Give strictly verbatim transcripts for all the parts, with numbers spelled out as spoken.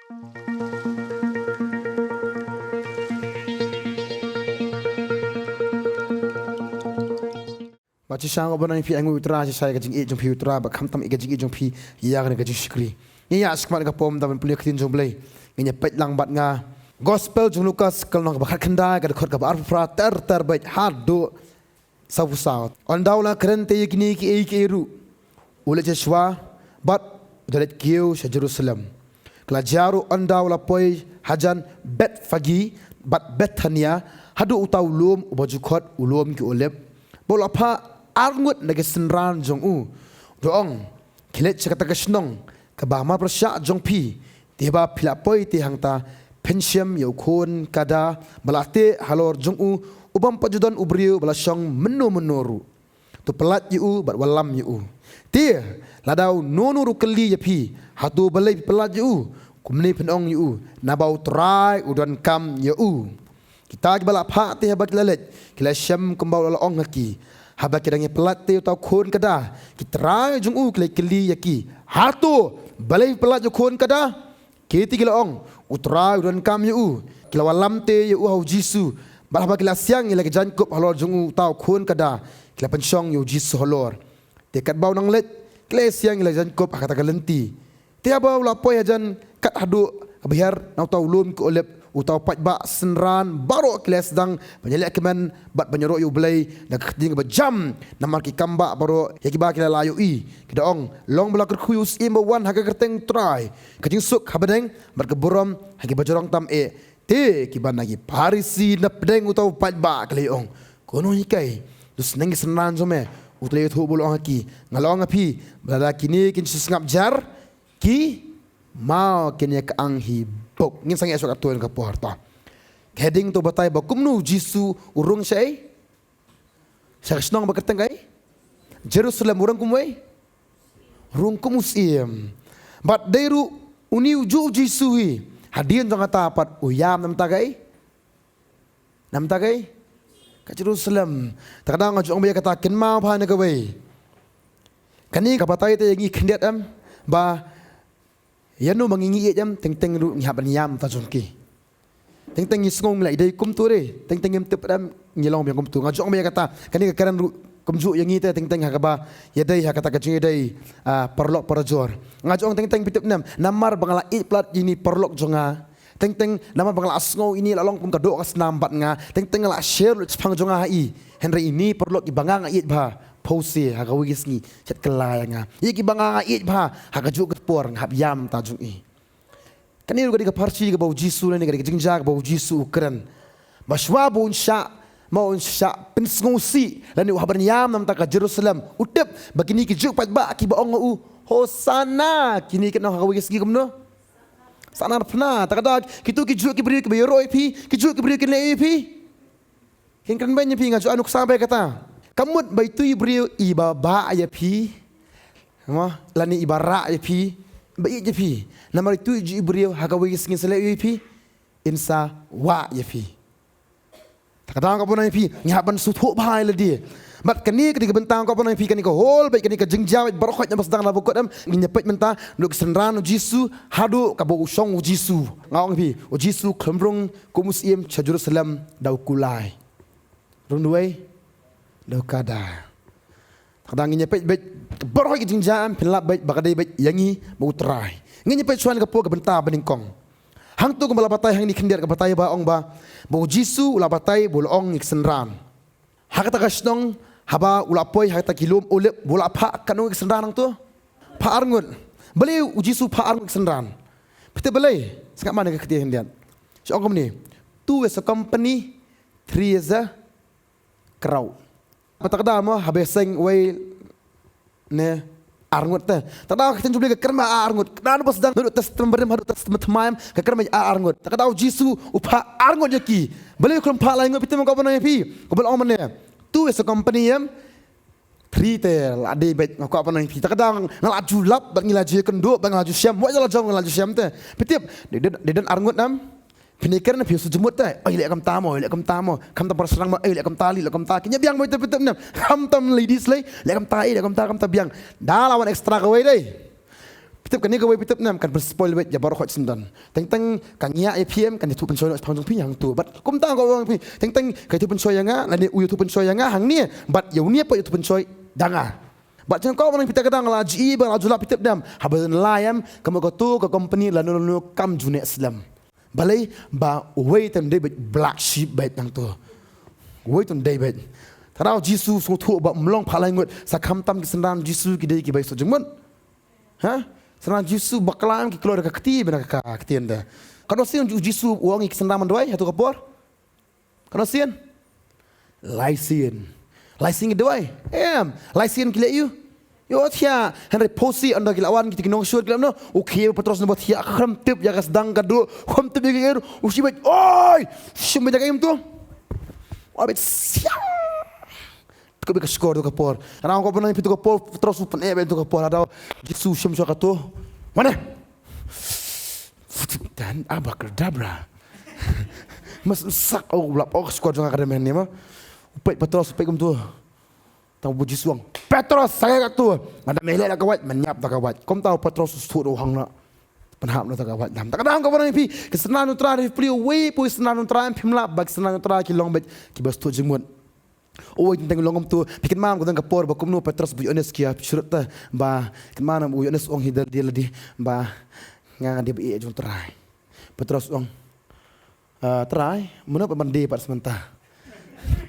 Ba shisha nga ban ai phi, ai nguh ïa u Trai shisha ïa ka jingïeit jong phi, u Trai, ba khamtam ïa ka jingïeit jong phi ïa kane ka jingshakri. Ngi ïa shakmat ka pom da ban pule ka ktien jong u Blei. Ngi ïa peit lang bad nga. Gospel jong u Lukas, ka lynnong kaba khatkhyndai, ka dkhot kaba arphew phra ter ter bad haduh sawphew saw. Ynda u la kren te ïa kine kiei kiei ruh, u leit sha shuwa bad u da leit kiew sha Jerusalem. Ka la jia ruh ynda u la poi hajan Bethphagi bad Bethania, haduh uta u lum uba ju khot u lum ki Olib, ba u la phah arngut na ki synran jong u, u da ong, khie leit sha kata ka shnong kaba marpyrshah jong phi, te haba phi la poi te hangta, phin shem ïa u khun kada ba la teh halor jong u, u bym pat ju don u briew ba la shong mynno mynno ruh. To pyllait ïa u bad wallam ïa u. Te lada uno uno ruh u kylli ïa phi, hato balei phi pyllait ïa u, kumne phin ong ïa u, naba u Trai u donkam ïa u. Kita kiba la phah te haba ki la leit, ki la shem kumba u la ong ha ki. Haba ki dang ïa pyllait te ïa uta u khun kada, ki trai jong u ki la kylli ïa ki, hato balei phi pyllait ïa u khun kada? Ki te ki la ong, u Trai u donkam ïa u. Ki la wallam te ïa u ha u Jisu. Bad haba ki la siang ïa la ki jaiñkup halor jong uta u khun kada, ki la pynshong ïa u Jisu halor. Te katba u nang leit, ki la siang ïa la ki jaiñkup ha kata ka lynti. Te haba u la poi hajan kat haduh kaba hiar na uta u lum ki Olib, uta u paidbah, synran baroh ki la sdang ban ïaleh kmen bad ban ïaroh ïa u Blei da ka ktien kaba jam, namar ki kam bah baroh ïa kiba ki la lah ïohi, ki da ong, long ba la kyrkhu ïa u Syiem ba wan ha ka kyrteng u Trai, ka jingsuk ha bneng bad ka burom ha ki bajrong tam eh. Te kiba na ki Pharisi na pdeng uta u paidbah ki la ïa ong, ko nonghikai, to sneng ki synran jong me. U Trai u la ïathuh bad u la ong ha ki, nga la ong ha phi ba lada kine kin shu sngap jar, ki mao kin ïa kyang hi bok. Ngin sangeh shuwa katto katne ka por to. Ka heading to batai ba kumno u Jisu u rung shaei, sha ka shnong ba kyrteng kaei? Jerusalem. U rung kum uei? U rung kum u Syiem. Bad dei ruh une u juh u Jisu hi, hadien jong kata pat u ïam na bynta kaei? Na bynta kaei? Ka Jerusalem. Te ka dang, nga ju ong ba ïa kata, kynmaw bha na kawei. Kane ka batai te ïa ngi khyndiat em, ba ïano ba ngi ïeit em, teng teng ruh ngi hap ban ïam na bynta jong ki. Teng teng ngi sngew ngi la ïadei kumto re, teng teng ngim tip em ngi long biang kumto. Nga ju ong ba ïa kata, kane ka kren ruh kumjuh ïa ngi te, teng teng ha kaba ïadei ha kata ka jingïadei, ah, paralok parajor. Nga ju ong teng teng, phi tip ne em, namar ba nga la ïeit palat ïa ine i paralok jong nga. Teng teng namar ba nga la sngew ine i la long kum ka doh ka snam bad nga. Teng teng nga la share lut shaphang jong nga ha i. Hynrei ine i paralok iba nga nga ïeit bha, phewse ha kawei ka sngi shet kylla ïa nga. Ïa kiba nga nga ïeit bha, ha kajuh ka por nga hap ïam na bynta jong i. Kane ruh ka dei ka pharshi kaba u Jisu, lane ka dei ka jingjia kaba u Jisu u kren. Ba shuwa ba un shah, ba un shah pynsngewsih, lane u hap ban ïam na bynta ka Jerusalem, u tip ba kine ki juh paidbah kiba ong ha u, Hosana, kine kin ong ha kawei ka sngi kumno? Sanaphna. Te ka dang, kito ki juh ki briew kiba ïaroh ïa phi, ki juh ki briew kin leh ïa phi, kin kren beiñ ïa phi. Nga ju ai nuksa bha ïa kata. Ka mut ba ito i briew iba bah ïa phi, mo, lane iba rah ïa phi, ba ïeit ïa phi. Namar ito i juh i briew ha kawei ka sngi sa leh ïa phi, in sa wah ïa phi. Te ka dang, nga kwah ban ong ïa phi, ngi hap ban sngewthuh bha ïa lade. Bad kane ka dei ka bynta, nga kwah ban ong ïa phi, kane ka whole bad kane ka jingjia bad baroh khoit naba sdang, naba kut em, ngin ïa peit mynta naduh ki synran u Jisu haduh kaba u shong u Jisu. Nga ong ïa phi, u Jisu u khlem rung kum u Syiem sha Jerusalem da u kulai. Rung da uwei? Da u kada. Te ka dang, ngin ïa peit beit baroh ki jingjia em, phin lap beit ba ka dei beit ïa ngi bad u Trai. Ngin ïa peit shuwa na ka por, ka bynta ba nyngkong. Hangto kumba la batai hangne khyndiat, ka batai ba ong ba, ba u Jisu u la batai, ba u la ong ïa ki synran. Ha kata ka shnong, haba u la poi ha kata ki lum Olib, ba u la phah katno ki synran hangto? Phah arngut. Balei u Jisu u phah arngut ki synran? Phi tip balei? Sngap ma na ka ktien khyndiat. Shu ong kumne, two is a company, three is a crowd. Ba te ka dang mo, haba seng uwei ne arngut te. Te ka dang ka ktien jong u Blei ka kren ba ar arngut. Ka dang ba sdang naduh Testament Barim haduh Testament Thymmai em, ka kren ba ar arngut. Te ka dang u Jisu u phah arngut ïa ki. Balei u khlem phah lai ngut, phi tip, nga kwah ban ong ïa phi. Kumba la ong mynne, two is a company em, three te la dei beit, nga kwah ban ong ïa phi. Te ka dang nga la ju lap bad ngi la ju ïakynduh bad nga la ju shem. Wat la jam nga la ju shem te. Phi tip, dei don, dei don arngut em. Phin ïakren, phi shu jemut te. Oi, leh kumta mo, leh kumta mo. Khamtam para shrang mo, oi, leh kumta lei, leh kumta. Kin ïa biang mo ïa te, phi tip ne em. Khamtam ladies lei, leh kumta, oi, leh kumta, khamtam biang. Da la wan extra kawei dei. Phi tip kane kawei, phi tip ne em, kan pyn-spoil beit ïa baroh khoit syndon. Teng teng ka ngiah ïa phi em, kan ïathuh pynshoi noh shaphang jong phi hangto. Bad kumta nga ong ïa phi, teng teng ka ïathuh pynshoi ïa nga, lane u ïathuh pynshoi ïa nga hangne, bad ïa une pat ïathuh pynshoi da nga. Bad jong ka, ba nang phi, ta ka dang la ju i ba la ju lap, phi tip ne em, haba don lai em, ka mut kato ka company lano lano kam ju neh slem. Balei? Ba uwei te un dei beit black sheep beit hangto. Uwei te un dei beit. Te u Jisu u sngewthuh ba ym long phah lai ngut, sa khamtam ki synran Jisu ki dei kiba sngewthuh jingmut. Ha? Synran Jisu bakla em, ki kloi da ka kti, bad na ka ktien de. Katno sien u Jisu u ong ïa ki synran ban duwai hato ka por? Katno sien? Lai sien. Lai sien ki duwai. Em, lai sien ki leh ïa u. Ïoh thiah, hynrei phewsi ynda ki la wan kita ki nongshun ki la, no, u khie Petros na ba thiah, khlem tip ïa ka sdang ka duh, khlem tip ïa ka er, u shibit, oi! Shim beit ïa ka im tu. Wa beit siang. Te ka beit ka shkor tu ka por. Nga ong ko ba nang phi, tu ka por Petros u pyneh beit tu ka por, lada u Jisu u shim shwa kato. Mane? Dan abrakadabra. Mas sak, oh, lap, oh, ka shkor jong nga ka dei mynne ma. U peit Petros, u peit kumto. Tang ba u Jisu u ong, Petros, sakai kato. Nga da mele da ka wait, mynñiap da ka wait. Kumta u Petros u sut u hang na. Pynhap na da ka wait dam. Ta ka dang ka ba nang phi, ki synran u Trai, phi plie uwei pa uwei synran u Trai, phim lap ba ki synran u Trai ki long beit kiba sngewthuh jingmut. Uwei teng teng long kumto, phi kynmaw ka dang ka por ba kumno Petros bad u Ïoannis ki ïa syrut te, ba kynmaw ne em, u Ïoannis u ong hi da lade lade, ba nga nga dei ba ïeit jong u Trai. Petros u ong, "Ah, Trai, mano pat ban die pat sa mynta?"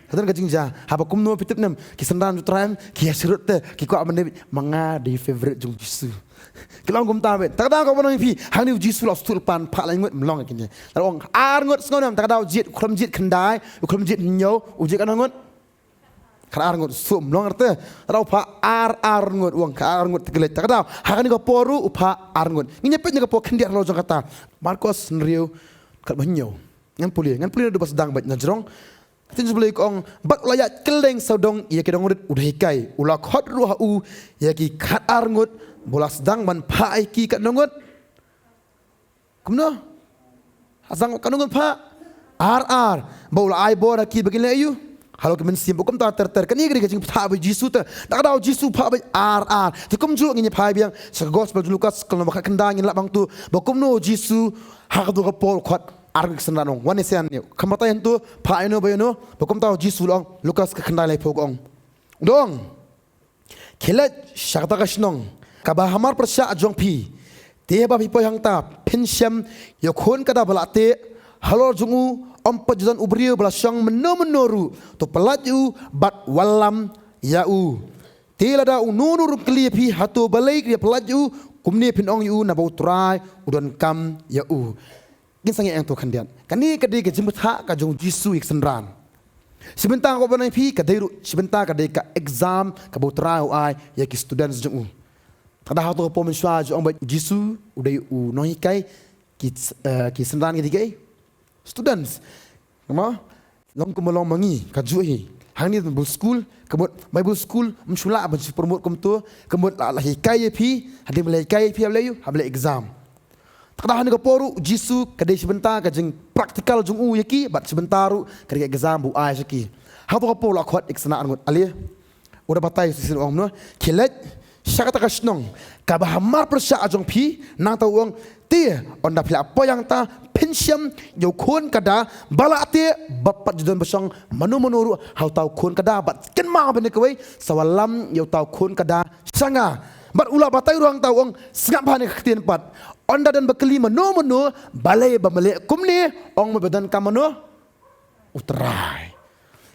Ka don ka jingjia, haba kumno phi tip ne em, ki synran u Trai em, ki ïa syrut te, ki kwah ban die, ma nga dei favorite jong u Jisu. Ki long kumta beit. Ta ka dang ka ba nang phi, hangne u Jisu la sngewthuh pan phah lai ngut, ym long kine. La ong ar ngut, sngew ne em, ta ka dang u jied, u khlem jied khyndai, u khlem jied hynñiew, u jied katno ngut? Khatar ngut, sngewthuh ym long arta. Ta ka dang u phah ar ar ngut, u ong khatar ngut te ki leit. Ta ka dang, ha kane ka por ruh u phah ar ngut. Ngin ïa peit na ka por khyndiat halor jong kata. Markos hynriew, khat ba hynñiew. Ngan pule, ngan pule naduh ba sdang beit na jrong. Ka ktien jong u Blei ka ong, bad u la ïaid kylleng sawdong ïa ki nongrit u da hikai. U la khot ruh ha u ïa ki khatar ngut, ba u la sdang ban phah ïa ki katno ngut? Kumno? Ha sdang katno ngut phah? Ar ar. Ba u la ai bor ha ki ba kin leh aïu? Halor ki mynsiem. Ba kumta ter ter. Kane ka dei ka jingphah beit u Jisu te. Ta ka dang u Jisu u phah beit ar ar. Te kumjuh ngin ïa phai biang sha ka gospel jong u Lukas, ka lynnong ba khatkhyndai, ngin lap hangto ba kumno u Jisu ha kato ka por u khot ar ngut ki synran, u ong, wan ne shen ne. Kham batai hangto, phah ïano ba ïano. Ba kumta u Jisu u la ong, Lukas khatkhyndai, laiphew ka ong. U ong, khie leit sha kata ka shnong kaba hamar pyrshah jong phi. Te haba phi poi hangta, phin shem ïa u khun kada ba la teh. Halor jong u ym pat ju don u briew ba la shong mynno mynno ruh. To pyllait ïa u bad wallam ïa u. Te lada uno uno ruh u kylli ïa phi, hato balei phi ïa pyllait ïa u, kumne phin ong ïa u, naba u Trai u donkam ïa u. Ngin sa ngeit hangto khyndiat. Kane ka dei ka jingbatai ka jong u Jisu ïa ki synran. Shi bynta, nga kwah ban ong ïa phi, ka dei ruh shi bynta ka dei ka exam kaba u Trai u ai ïa ki students jong u. Ta ka dang ha kato ka por mynshuwa ju ong beit u Jisu u dei u nonghikai, ki, eh, ki synran ki dei ki students. Namar long kumba long ma ngi, kajuh hi. Hangne Bible school, ka mut Bible school ym shu lah ban shu promote kumto, ka mut la, la hikai ïa phi, hadien ba la hikai ïa phi, haba leh ïa u, haba leh exam. Ta ka dang ha kane ka por ruh u Jisu ka dei shi bynta ka jingpractical jong u ïa ki, bad shi bynta ruh ka dei ka exam ba u ai sha ki. Ha kato ka por u la khot ïa ki synran arngut, ale. U da batai shisien, u ong kumno? Khie leit sha kata ka shnong kaba hamar pyrshah jong phi, nangta u ong, te ynda phi la poi hangta, phin shem ïa u khun kada ba la teh, ba pat ju don ba shong mano mano ruh ha uta u khun kada, bad kynmaw bha ïa kawei, sa wallam ïa uta u khun kada sha nga. Bad u la batai ruh hangta, u ong, sngap bha ïa kane ka ktien pat. Ynda don ba kylli mano mano, balei ba me leh kumne, ong me ba donkam mano? U Trai.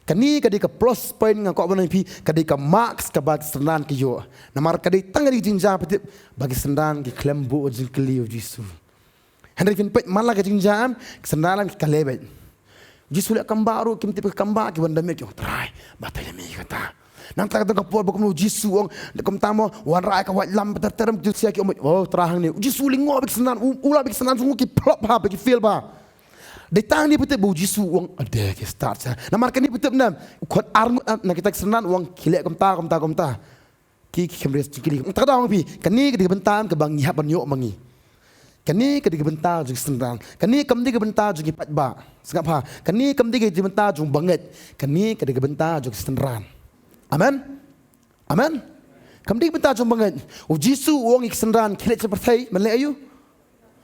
Kane ka dei ka plus point, nga kwah ban ong ïa phi, ka dei ka marks kaba ki synran ki ïoh. Namar ka dei tang ka dei ka jingjia, phi tip, ba ki synran ki khlem buh jingkylli ïa u Jisu. Hynrei phin peit man la ka jingjia em, ki synran em ki kale beit. U Jisu leh kam bah ruh, kim tip kam bah, ki wan da miet ki ong, Trai, batai da me kata. Nangta ka don ka por ba kumno u Jisu u ong, da kumta mo, wanrah ïa ka waitlam, ter ter em, ki jingsia ki ong, oh, Trai hangne. U Jisu u lyngngoh bad ki synran, u, u lah bad ki synran jong u ki flop bha, ba ki fail bha. Dei tang ne phi tip ba u Jisu u ong, ade ki start sha. Namar kane phi tip ne em, u khot arngut, em, na kita ki synran u ong, khie leit kumta, kumta, kumta. Ki, ki khlem res jingkylli. Ta ka dang ong phi, kane ka dei ka bynta kaba ngi hap ban ïoh ma ngi. Kane ka dei ka bynta jong ki synran. Kane kam dei ka bynta jong ki paidbah. Sngap bha. Kane kam dei ka bynta jong bangeit. Kane ka dei ka bynta jong ki synran. Amen. Amen. Kam dei bynta jong bangeit. U Jisu u ong ïa ki synran, khie leit sha pyrthei ban leh aïu?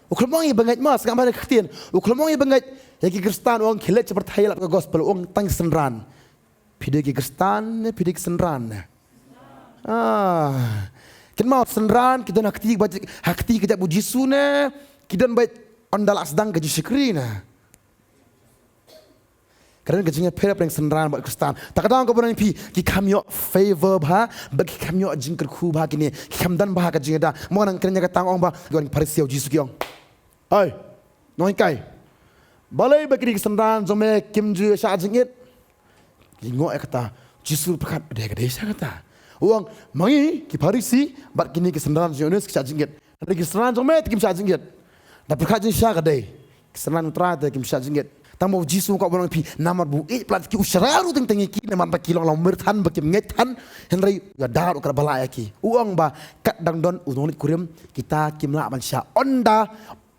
U khlem ong ïa bangeit mo, sngap bha ïa ka ktien. U khlem ong ïa bangeit, ïa ki Khristan u ong khie leit sha pyrthei lap ka gospel, u ong tang synran. Phi dei ki Khristan ne phi dei ki synran ne? Ah. Kynmaw, synran ki don ha kti ba, ha kti ka jaid u Jisu ne ki don ba ynda la sdang ka jingshakri ne? Ka don ka jingïapher hapdeng synran bad Khristan. Ta ka daw kaba nang phi, ki kham ïoh favor bha bad ki kham ïoh jingkyrkhu bha kine, ki kham don bha ka jingïada. Mo nang kren ïa ka tang ong ba, ki wan ki Pharisi ïa u Jisu ki ong, "Hei, nonghikai, balei ba kine ki synran jong me kim ju shah jingit?" Ki ong ïa kata. Jisu pyrkhat, "Dei ka dei sha kata." U ong, "Ma ngi ki Pharisi bad kine ki synran jong u Yohanes ki shah jingit, hynrei ki synran jong me te kim shah jingit." Da pyrkhat jingshisha ka dei, ki synran u Trai te kim shah jingit. Tang ba u Jisu u ong kaba nang phi, namar ba u ïeit palat ki, u shara ruh teng teng ïa ki, namar ba ki long longmir than, ba kim ngeit than, hynrei u ïada ruh kaba lah ïa ki. U ong ba kat dang don u nongleit kurim, kita kim lah ban shah, ynda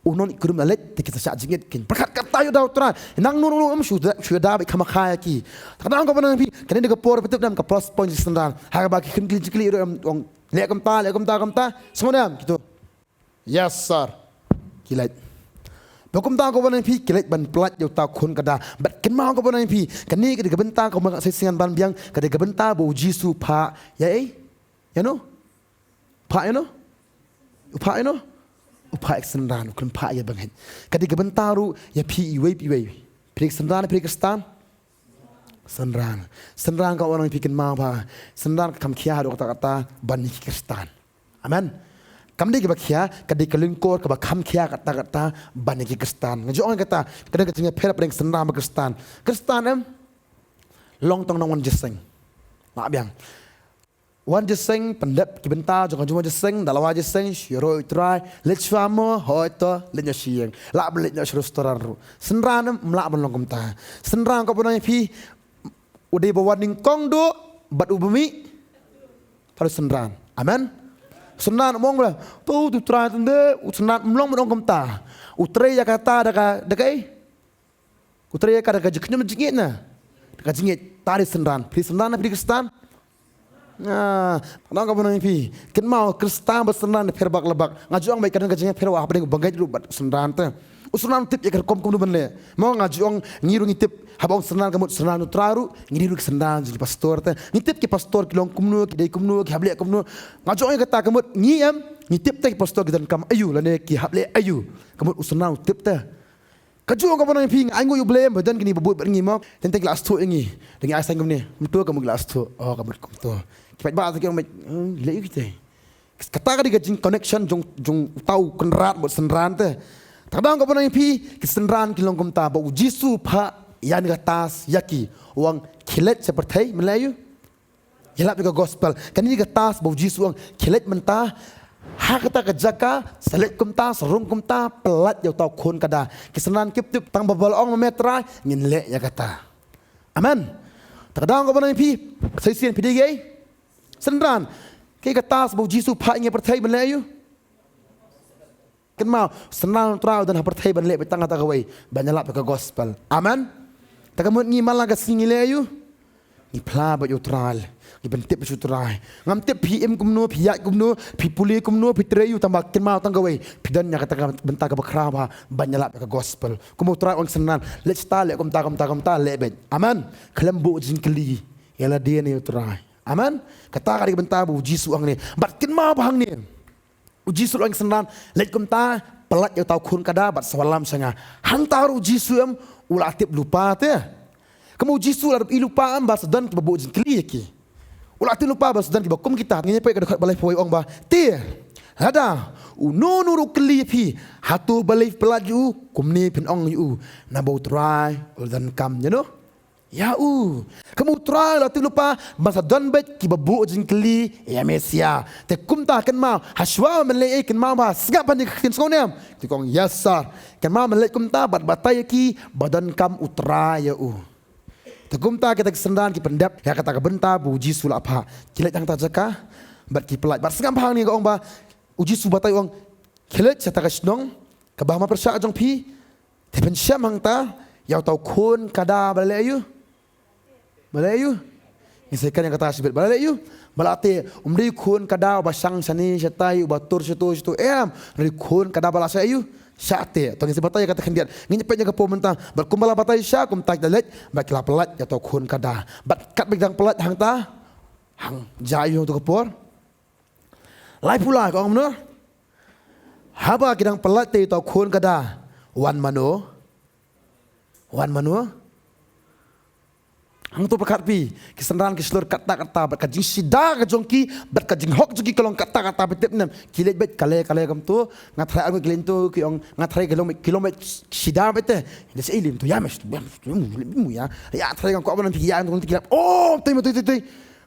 u nongleit kurim la leit te kita shah jingit. Kin pyrkhat kata ïa u da u Trai. Nang nang nang em shu da, shu da ba kham kha ïa ki. Ta ka daw kaba nang phi, kane dei ka por ba tip dam ka plus point ki synran. Ha kaba ki kham kylli kylli ruh em ong, "Leh kumta, leh kumta, kumta." Sngewdem kito. "Yes sir." Ki leit. Ba kumta kaba nang phi, ki leit ban pyllait ïa uta u khun kada. Bad kynmaw kaba nang phi, kane ka dei ka bynta kaba nga sa shisien ban biang, ka dei ka bynta ba u Jisu u phah ïa ei? Ïa no? Phah ïa no? U phah ïa no? U phah ïa ki synran, u khlem phah ïa bangeit. Ka dei ka bynta ruh ïa phi iwei pa iwei. Phi dei ki synran, phi dei ki Khristan? Synran. Synran ka wan nang phi, kynmaw ba synran ka kham khia haduh katta katta ban ïa ki Khristan. Amen. Kam dei kaba khia, ka dei ka lyngkor kaba kham khia katta katta ban ïa ki Khristan. Nga ju ong kata, ka dei ka jingïapher hapdeng synran bad Khristan. Khristan em long tang nongwan jingïaseng. Lah biang. Wan jingïaseng, pyndep ki bynta jong ka jingwan jingïaseng, da la wan jingïaseng, shu ïaroh ïa u Trai, leit shuwa mo, hooid to, leit noh sha ïing. Lah ban leit noh sha restaurant ruh. Synran em, ym lah ban long kumta. Synran kaba nang ïa phi, u dei ba wan nyngkong duh bad uba mih, ta u synran. Amen. Synran ym ong ba, "To, utu u Trai tang de," u synran ym long ban ong kumta. U trei ïa kata da ka, da kaei? U trei ïa ka da ka jingkhñium jingïeit na? Da ka jingïeit. Ta dei synran. Phi dei synran ne phi dei Khristan? Ah, nang kaba nang phi. Kynmaw Khristan bad synran pher bak la bak. Nga ju ong ba ka don ka jingïapher hapdeng u bangeit ruh bad synran te. U synran u tip ïa ka rukom kumno ban leh. Mo nga ju ong ngi ruh ngi tip haba ong synran ka mut synran u Trai ruh. Ngi dei ruh ki synran jong ki pastor te. Ngi tip ki pastor ki long kumno, ki dei kumno, ki hap leh kumno. Nga ju ong ïa kata ka mut ngi em, ngi tip te ki pastor ki donkam aïu lane ki hap leh aïu. Ka mut u synran u tip te. Ka ju ong kaba nang phi, nga ai nguh ïa U Blei ba don kine ba bud bad ngi mo. Teng teng ki la sngewthuh ïa ngi. Da ngi ai seng kumne. Kumto ka mut ki la sngewthuh. Oh, ka mut kumto. Ki paidbah te ki ong, "Hmm, leh ïa kita." Kata ka dei ka jing connection jong, jong uta u kynrad bad synran te. Ta ka daw kaba nang phi, ki synran ki long kumta ba u Jisu u phah ïa kane ka task ïa ki. U ong khie leit sha pyrthei ban leh aïu? Ïalap ïa ka gospel. Kane ka task ba u Jisu u ong khie leit mynta ha kata ka jaka, sa leit kumta, sa rung kumta, pyllait ïa uta u khun kada. Ki synran kim tip, tang ba ba la ong ma me Trai, ngin leh ïa kata. Amen. Ta ka daw kaba nang phi, sa shisien phi dei kiei? Synran. Kaei ka task ba u Jisu u phah ïa ngi ha pyrthei ban leh aïu? Kynmaw, synran u Trai u don ha pyrthei ban leh beit tang kata kawei, ban ïalap ïa ka gospel. Amen. Ta ka mut ngi man la ka sngi ngi leh aïu? Ngi phla beit ïa u Trai. Ngi pyntip beit ïa u Trai. Ngam tip phi im kumno, phi ïaid kumno, phi pule kumno, phi trei aïu, tang ba kynmaw tang kawei, phi don ïa kata ka bynta kaba khraw bha ban ïalap ïa ka gospel. Kumba u Trai u ong synran, leit shata, leh kumta kumta kumta, leh beit. Amen. Khlem buh jingkylli ïa lade ne ïa u Trai. Amen. Kata ka dei ka bynta ba u Jisu u ong hangne. Bad kynmaw ba hangne u Jisu u la ong ïa ki synran, leit kumta, pyllait ïa uta u khun kada bad sa wallam sha nga. Hangta ruh u Jisu em, u la tip lypa te. Kumba u Jisu u la tip lypa em ba sa don kiba buh jingkylli ïa ki. U la tip lypa ba sa don kiba kum kita. Ngin ïa peit ka dkhot ba laiphew wei, u ong ba, te lada uno uno ruh u kylli ïa phi, hato balei phi pyllait ïa u? Kumne phin ong ïa u, naba u Trai u la donkam ïa u. Ïa u. Kumba u Trai u la tip lypa ba sa don beit kiba buh jingkylli ïa Messiah. Te kumta kynmaw, ha shuwa ban leh ei, kynmaw ba sngap bha ïa ka ktien, sngewdem. Te kong, yes sir. Kynmaw ban leit kumta bad batai ïa ki ba donkam u Trai ïa u. Te kumta kita ki synran ki pyndep ïa kata ka bynta ba u Jisu u la phah. Ki leit hangta jaka bad ki pyllait. Bad sngap bha hangne ka ong ba u Jisu u batai, u ong, khie leit sha kata ka shnong kaba ha pyrshah jong phi. Te phin shem hangta ïa uta u khun kada ba la leh aïu? Ba la leh aïu? Ngi sa ïakren ïa kata shibit. Ba la leh ïa u, ba la teh, um dei u khun kada uba shang shane shatai, uba tur shato shato, em, u dei u khun kada ba la shah ïa u, shah teh. To ngin sa batai ïa kata khyndiat. Ngin ïa peit ïa ka por mynta. Bad kumba la batai shisha, kumta ki la leit, bad ki la pyllait ïa uto u khun kada. Bad katba ki dang pyllait hangta, hang jia ïa u hangto ka por. Laiphew lai ka ong kumno? Haba ki dang pyllait te ïa uto u khun kada, wan mano? Wan mano? Hangto pyrkhat phi, ki synran ki shlur katta katta, bad ka jingshida ka jong ki, bad ka jinghok jong ki ka long katta katta, phi tip ne em? Ki leit beit kale kale kumto, nga tharai arngut ki leit to, ki ong, nga tharai ki long beit, ki long beit shida beit te. Da sa i leit to, ïa me, ïa me, ïa me, ïa. Ïa tharai nga kwah ban ong phi, ïa, ong to ki lap. Oh, toi, toi, toi, toi.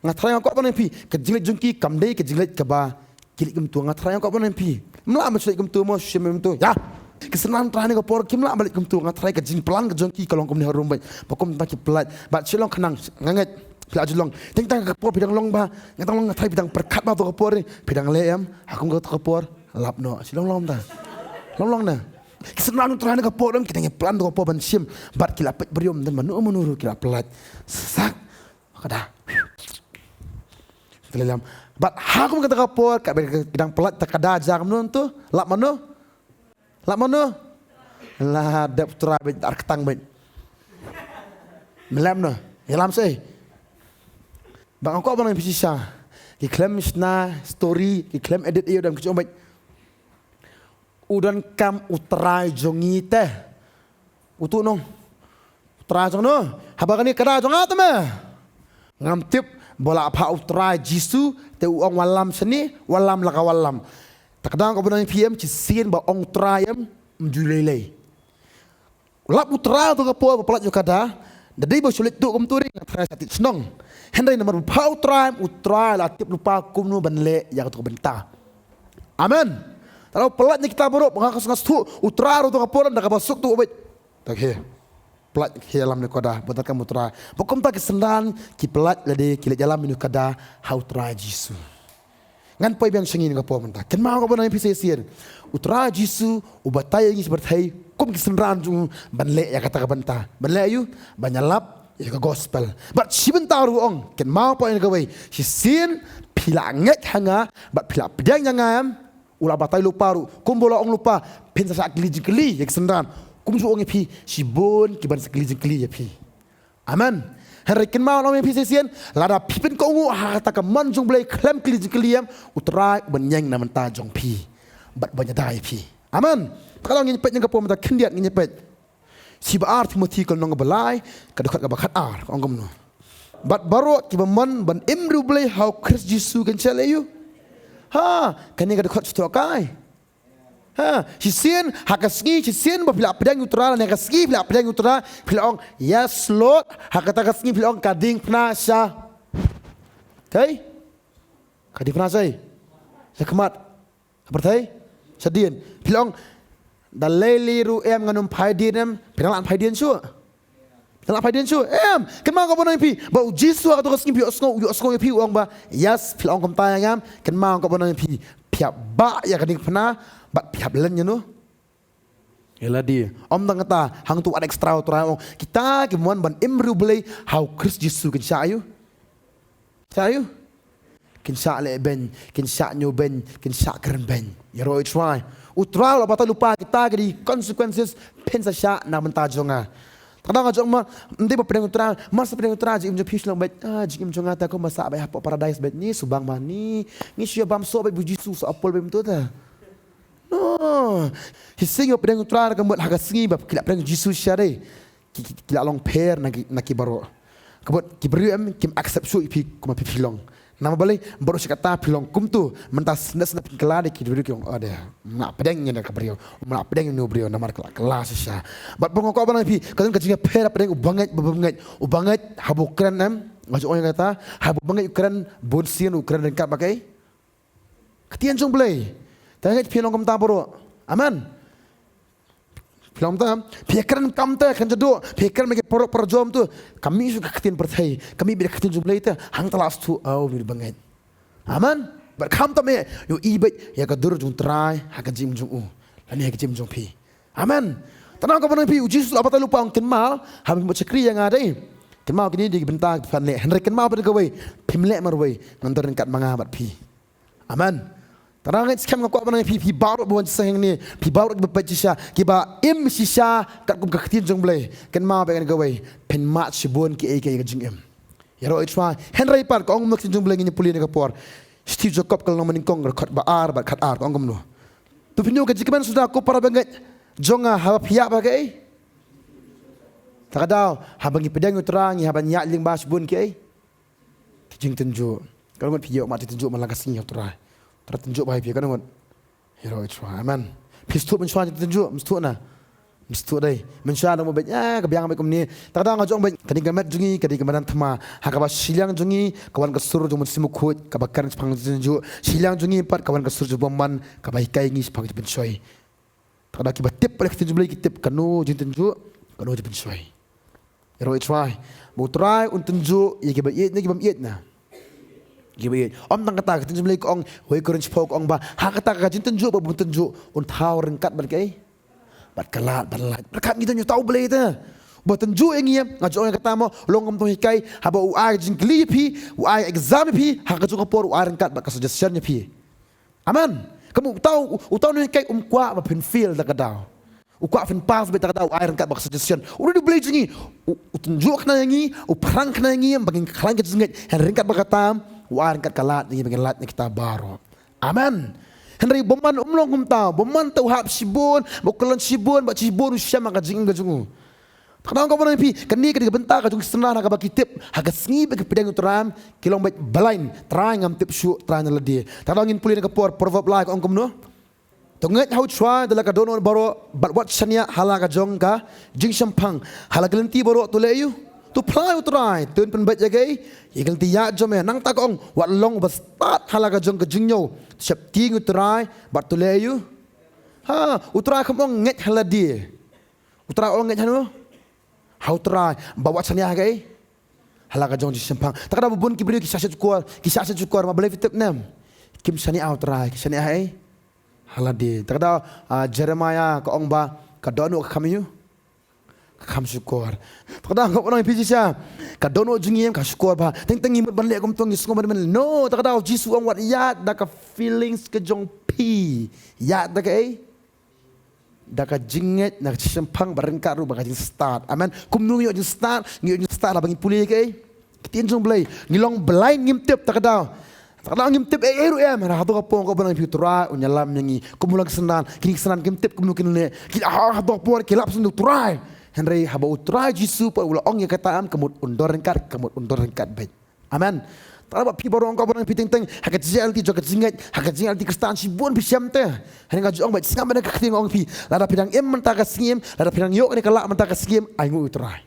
Nga tharai nga kwah ban ong phi, ka jingleit jong ki kam dei ka jingleit kaba ki leit kumto, nga tharai nga kwah ban ong phi. Ym lah ban leit kumto mo, shim kumto. Ïa. Ki synran Trai ha kane ka por kim lah ban leit kumto, nga tharai ka jingplan ka jong ki ka long kumne harum beit. Ba kumta ki pyllait. Bad shu long khnang, nga ngeit, phi la ju long. Teng tang ka por phi dang long ba, nga dang long, nga tharai phi dang pyrkhat ba to ka por, phi dang leh em, ha kum ka to ka por, lap noh. Shu long long ta. Long long na. Ki synran Trai ha kane ka por em, ki dang ïa plan to ka por ban shim. Bad ki la peit briew ym don mano mano ruh, ki la pyllait. Sak. Kada. Te lem. Bad ha kum kata ka por, katba ki dang pyllait te, kada jia kumno to? Lap mano? Lap mano? La dep u Trai beit, ar ktang beit. Mlem no. Ïalam sei. Ba nga kwah ban ong phi shisha. Ki khlem shna story, ki khlem edit ïa u dang ki jong beit. U donkam u Trai jong ngi te. Uto u nong. U Trai jong no. Haba kane ka da jong nga te me. Ngam tip ba la phah u Trai Jisu te u ong wallam shane, wallam la ka wallam. Te ka dang ka bynta phi em, shisien ba ong u Trai em, ym ju lei lei. Lap u Trai to ka por ba palat ïa ka da, da dei ba shu leit tuh kumto dei nga tharai sa tied shnong. Hynrei namar ba phah u Trai, u Trai la tip lypa kumno ban leh ïa kato ka bynta. Amen. Tang ba palat ïa kita baroh, ba nga ka sngew sngewthuh, u Trai ruh to ka por da kaba suk to beit. Te ki palat ki ïalam ïa ka da, ba donkam u Trai. Ba kumta ki synran, ki palat lade, ki leit ïalam ïa ka da ha u Trai Jisu. Ngan poi biang sha ngi ha kane ka por mynta. Kynmaw ka ban ong ïa phi shisien. U Trai Jisu u batai ïa ngi shi pyrthei kum ki synran jong u ban leh ïa kata ka bynta. Ban leh aïu? Ban ïalap ïa ka gospel. Bad shi bynta ruh u ong, kynmaw pat ïa kawei. Shisien phi la ngeit ha nga bad phi la pdiang ïa nga em? U la batai lypa ruh. Kumba u la ong lypa, phin sa shah kylli jingkylli ïa ki synran. Kumjuh u ong ïa phi, shibun kiban sa kylli jingkylli ïa phi. Amen. Hynrei kynmaw, nga ong ïa phi shisien, lada phi pynkohnguh ha kata ka mon jong U Blei khlem kylli jingkylli em, U Trai u ban ïeng na bynta jong phi bad ban ïada ïa phi. Amen. Te ka long, ngin peit ïa ka por mynta khyndiat, ngin peit. Shiba ar Timothi ka lynnong kaba lai, ka dkhot kaba khatar, ka ong kumno: Bad baroh kiba mon ban im ri U Blei ha U Khrist Jisu kin shah leh aïu? Ha, kane ka dkhot shu thoh kai. Ha, shisien, ha ka sngi, shisien ba phi la pdiang ïa U Trai, lane ha ka sngi phi la pdiang ïa U Trai, phi la ong, "Yes, Lord." Ha kata ka sngi phi la ong, "Ka diengphna sha." Kai? Ka diengphna sha, sha khmat ka pyrthei, shadien. Phi la ong, "Da lei lei ruh em, ngan ym phai dien em." Phi dang lah phai dien shuh? Phi dang lah phai dien shuh? Em, kynmaw ka ban ong ïa phi. Ba U Jisu ha kato ka sngi phi ïohsngew, u ïohsngew ïa phi, u ong ba, "Yes," phi la ong kumta ïa nga em. Kynmaw ka ban ong ïa phi. Phi hap bah ïa ka diengphna bad phi hap len ïa no? Ïa lade. Ym tang kata, hangto wat extra U Trai u ong, kita ki mon ban im ri U Blei ha U Khrist Jisu kin shah aïu? Shah aïu? Kin shah leh beiñ, kin shah ñiew beiñ, kin shah kren beiñ. Ïaroh U Trai. U Trai u la batai lypa, kita ki dei consequences phin sa shah na bynta jong nga. Te ka dang ka jong ma, ym dei ba pdiang U Trai, ma sa pdiang U Trai, jingim jong phi shu long beit, ah, jingim jong nga te kumba sah beit hapoh paradise beit, ni shu bang ma ni, ngi shu ïa bam soh beit bad U Jisu, soh apple beit mynta te. No. Shisien ba pdiang U Trai ka mut ha ka sngi ba ki la pdiang Jisu shisha dei. Ki, ki, ki la long pher na ki, na ki baroh. Ka mut ki briew em kim accept shuh ïa phi kumba phi, phi long. Namar balei? Baroh shi katta phi long kumto. Mynta sngewbha sngewbha phin kylla de, ki briew ki ong, "Oh de, ym lah pdiang ïa une ka briew, ym lah pdiang ïa une u briew namar ka la kylla shisha." Bad ba nga kwah ban ong ïa phi, ka don ka jingïapher hapdeng u bangeit bad u bymngeit. U bangeit haba u kren em, nga ju ong ïa kata, haba u bangeit u kren, bun sien u kren ryngkat bad kaei? Ka ktien jong U Blei. Te nga ngeit phi long kumta baroh. Amen. Phi long kumta, phi kren kam te, kren jaduh, phi kren ma ki paralok parajor to. Kam mih shuh ka ktien pyrthei, kam mih beit ka ktien jong U Blei te, hangta la sdang, oh, mih bangeit. Amen. Bad khamtam eh, ïohi beit ïa ka dur jong U Trai ha ka jingim jong u, lane ha ka jingim jong phi. Amen. Te namar kaba nang phi, U Jisu la batai lypa, ong, kynmaw, haba phi mut shakri ïa nga dei, Kynmaw kine dei ki bynta kiba phi leh. Hynrei kynmaw bad kawei, phim leh marwei, ngan don ryngkat ma nga bad phi. Amen. Tang nga ngeit skhem nga kwah ban ong ïa phi, phi baroh ba wan sha hangne, phi baroh kiba peit shisha, kiba im shisha katkum ka ktien jong U Blei. Kynmaw bad kawei, phin mad shibun kiei kiei ka jingim. Ïaroh ïa u Trai. Hynrei pat ka ong kumno ka ktien jong U Blei, ngin ïa pule ha kane ka por. Shithi u Jakob ka lynnong banyngkong, dkhot ba ar bad khat ar, ka ong kumno. To phin ïoh ka jingkmen suda ko para bangeit jong nga, haba phi ïap ha kaei? Te ka daw, haba ngi pdiang ïa u Trai, ngi hap ban ïaid lyngba shibun kiei? Ki jingtynjuh. Katno ngut phi ïoh mad jingtynjuh man la ka sngi ïa u Trai? U Trai tynjuh bha ïa phi, katno ngut? Ïaroh ïa u Trai. Amen. Phi sngewthuh mynshuwa jingtynjuh, ym sngewthuh na? Ym sngewthuh dei. Mynshuwa dang mo beit, ah, ka biang beit kumne. Te ka daw nga ju ong beit, ka dei ka met jong ngi, ka dei ka madan thma. Ha kaba shiliang jong ngi ka wan ka sur jong u Mynsiem Bakhuid, kaba kren shaphang jingtynjuh. Shiliang jong ngi pat ka wan ka sur jong u bymman, kaba hikai ngi shaphang jingpynshoi. Te ka daw kiba tip ïa ka ktien jong U Blei ki tip kano jingtynjuh, kano jingpynshoi. Ïaroh ïa u Trai. Ba u Trai un tynjuh ïa kiba ïeit ne kiba ym ïeit na? Kiba ïeit. Ym tang kata, ka ktien jong U Blei ka ong, wei Korinth shiphew ka ong ba ha kata ka jingtynjuh bad bym tynjuh, un thaw ryngkat bad kaei? Bad ka lad, bad lait. Bad ka ngi don ïa uta U Blei te uba tynjuh ïa ngi. Nga ju ong ïa kata mo, long kumto hikai, haba u ai jingkylli ïa phi, u ai exam ïa phi, ha kajuh ka por u ai ryngkat bad ka suggestion ïa phi. Amen. Kum uta, uta u nonghikai um kwah ba phin fail da ka daw. U kwah phin pass beit da ka daw, u ai ryngkat bad ka suggestion. U dei U Blei jong ngi. U, u tynjuh kane ïa ngi, u phrang kane ïa ngi, ba ngin khlaiñ ka jingngeit. Hynrei ryngkat bad kata, u ai ryngkat ka lad ïa ngi, ba ngin lait na kita baroh. Amen. Hynrei u bymman um long kumta, u bymman te u hap shibun, ba u kyllon shibun, ba shibun u shem ha ka jingim ka jong u. Te ka daw nga kwah ban ong ïa phi, kane ka dei ka bynta ka jong ki synran ha kaba ki tip, ha ka sngi ba ki pdiang ïa u Trai, ki long beit blind, Trai ngam tip shuh, Trai na lade. Te ka daw ngin pule na ka por, Proverb lai ka ong kumno? To ngeit ha u Trai da la ka dohnud baroh, bad wat shaniah ha la ka jong ka jingshemphang, ha la ki lynti baroh to leh aïu? To phla ïa u Trai, to pynbeit ïa kaei? Ïa ki lynti ïaid jong me. Nangta ka ong, wat long uba stad ha la ka jong ka jingñiew, to sheptieng ïa u Trai, bad to leh aïu? Ha, u Trai kam ong ngeit ha lade. U Trai ong ngeit hano? Ha u Trai, bad wat shaniah ha kaei? Ha la ka jong ka jingshemphang. Te ka daw ba bun ki briew ki shah shet shukor, ki shah shet shukor, ma balei phi tip ne em? Kim shaniah ha u Trai, ki shaniah ha kaei? Ha lade. Te ka daw, ah, Jeremiah ka ong ba ka dohnud ka kham aïu? Ka kham shukor. Te ka daw nga kwah ban ong ïa phi shisha, ka dohnud jong ngi em ka shukor bha. Teng teng ngi mut ban leh kumto, ngi sngew ban, ban, no, te ka daw Jisu u ong wat ïaid da ka feelings ka jong phi. Ïaid da kaei? Da ka jingngeit, da ka jingshemphang, bad ryngkat ruh bad ka jingstad. Amen. Kumno ngi ïoh jingstad? Ngi ïoh jingstad haba ngi pule ïa kaei? Ka ktien jong U Blei. Ngi long blind, ngim tip, te ka daw. Te ka daw ngim tip ei ei ruh em. Hynrei hato ka por nga kwah ban ong ïa phi u Trai un ïalam ïa ngi. Kum u long ki synran, kine ki synran kim tip kumno kin leh. Ki, ah, hato ka por ki lap shuh ïa u Trai. Hynrei haba u Trai Jisu pat u la ong ïa kata em, ka mut un don ryngkat, ka mut un don ryngkat beit. Amen. Te ka daw ba phi baroh nga kwah ban ong ïa phi teng teng, ha ka jingïaid lynti jong ka jingngeit, ha ka jingïaid lynti Khristan shibun phi shem te. Hynrei nga ju ong beit, sngap beit na ka ktien nga ong ïa phi. Lada phi dang im mynta ka sngi, lada phi dang ïoh kane ka lad mynta ka sngi, ainguh ïa u Trai.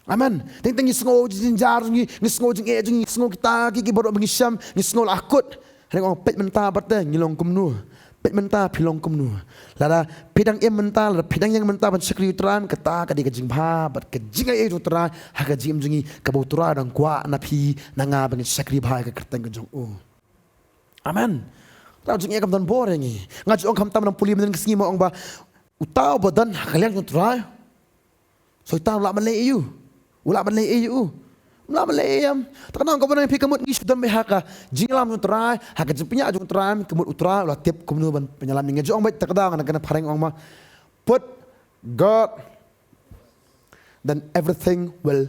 Amen. Teng teng ngi sngew jingjynjar jong ngi, ngi sngew jingeh jong ngi, ngi sngew kita ki, ki baroh ba ngi shem, ngi sngew la kut. Hynrei nga ong peit mynta bad te ngi long kumno. Peit mynta phi long kumno. Lada phi dang im mynta, lada phi dang ïeng mynta ban shakri ïa u Trai, kata ka dei ka jingbha bad ka jingaiei jong u Trai ha ka jingim jong ngi, kaba u Trai u dang kwah na phi na nga ba ngin shakri bha ïa ka kyrteng ka jong u. Amen. Te ka jingaiei kam don bor ïa ngi. Nga ju ong khamtam nang pule mynne ka sngi, ma ong ba uta uba don ha ka liang jong u Trai, soitan u lah ban leh ei ei ïa u? U lah ban leh ei ei ïa u? Um lah ban leh ei ei ïa u. Te ka daw nga kwah ban ong ïa phi, ka mut ngi shu don beit ha ka jingïalam jong u Trai, ha ka jingpynïaid jong u Trai, ka mut u Trai u la tip kumno ban pynïalam ïa ngi. Nga ju ong beit, te ka daw nga kane phareng ong ma, put God, then everything will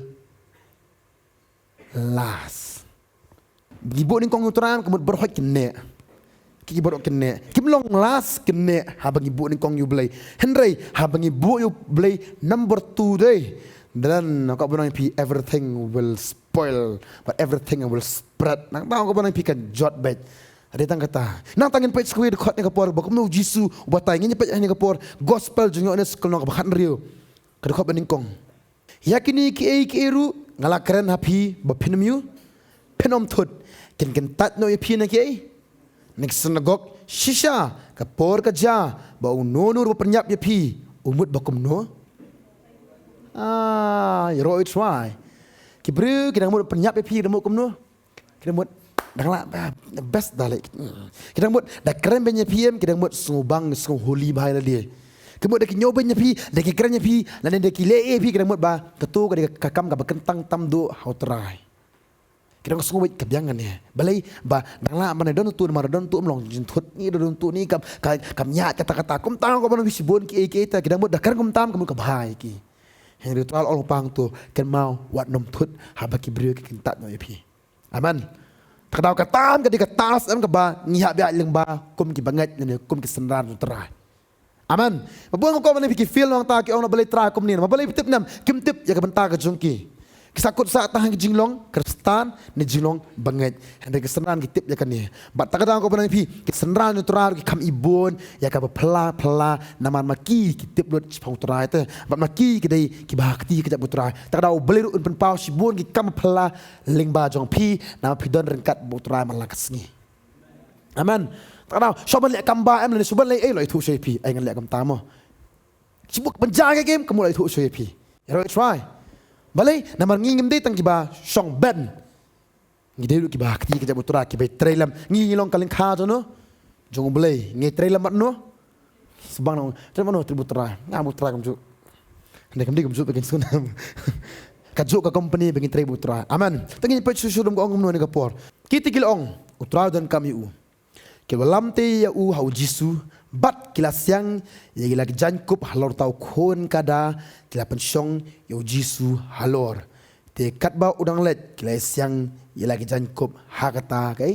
last. Ngi buh nyngkong ïa u Trai, ka mut baroh kin neh. Ki baroh kin neh. Kim long last, kin neh haba ngi buh nyngkong ïa u Blei. Hynrei haba ngi buh ïa u Blei number two dei, then nga kwah ban ong ïa phi, everything will spoil, but everything will spread. Nangta nga kwah ban ong ïa phi, kan jot beit. Dei tang kata. Nangta ngin peit sa kawei ka dkhot ha kane ka por, ba kumno u Jisu u batai, ngin peit ha kane ka por, Gospel jong u Ïoannis ka lynnong kaba khathynriew, ka dkhot banyngkong. Ïa kine kiei kiei ruh nga la kren ha phi ba phin ym ïoh, phin ym thut. Kin kyntait noh ïa phi na kiei? Na ki synagog. Shisha ka por ka jia ba uno uno ruh uba pynïap ïa phi u mut ba kumno? Ah, ïaroh ïa u Trai. Ki briew ki dang mut pynïap ïa phi, ki dang mut kumno? Ki dang mut, dang lah, ah, best da leh. Ki dang mut da kren beiñ ïa phi em, ki dang mut sngewbang, sngewholi bha ïa lade. Te mut da ki ñiewbeiñ ïa phi, da ki kren ïa phi, lane da ki leh ïa phi, ka dang mut ba kato ka dei ka kam kaba kyntang tam duh ha U Trai. Ki dang sngewbha ka biang kane. Balei ba dang lah ban don tu, namar don tu ym long jingthut, ni don tu ni kam, ka kam ïa kata kata. Kumta ko ban bishibun ki ei ki ei ta, ki dang mut da kren kumta ka mut ka bha ïa ki. Hynrei U Trai u ong lypa hangto, kynmaw wat nym thut haba ki briew ki kyntait noh ïa phi. Amen. Te ka daw kata ka dei ka task em kaba ngi hap ïaid lyngba kum ki bangeit ne kum ki synran U Trai. Amen. Ba bun ko ban phi ki feel nangta ki ong na balei Trai kumne, ma balei tip ne em, kim tip ïa ka bynta ka jong ki. Ki sa kut sa tang ha ki jinglong Khristan ne jinglong bangeit. Hynrei ki synran ki tip ïa kane. Bad ta ka daw ko ban phi ki synran U Trai ki kham ibun ïa kaba phylla phylla namar ma ki ki tip lut shaphang U Trai te. Bad ma ki ki dei kiba ha kti ka jait U Trai. Ta ka daw Blei ruh un pynpaw shibun ki kam phylla lyngba jong phi namar phi don ryngkat bad U Trai man la ka sngi. Amen. Ta ka daw shu ban leh kam ba em lane shu ban leh ei, lo ithuh shuh ïa phi, ai ngan leh kumta mo. Shu buh ban ja ka game ka mut lo ithuh shuh ïa phi. Ïa ro try. Balei namar ngi ngim dei tang kiba shong ben. Ngi dei ruh kiba ha kti ka jait U Trai, kiba trei lem. Ngi ngi long ka lyngkha jong no, jong U Blei, ngi trei lem bad no. Sbang nang trei bad no, trei bad U Trai. Nga bad U Trai kumjuh. Hynrei kam dei kumjuh ba kin sngewthuh. Kajuh ka company ba kin trei bad U Trai. Amen. Te ngin peit shuh shuh lem ka ong kumno ha kane ka por. Kita ki la ong, U Trai u donkam ïa u. Ki la wallam te ïa u ha U Jisu bad ki la siang ïa ki la ki jaiñkup halor uta u khun kada, ki la pynshong ïa U Jisu halor. Te katba u dang leit ki la ïasiang ïa la ki jaiñkup ha kata ka,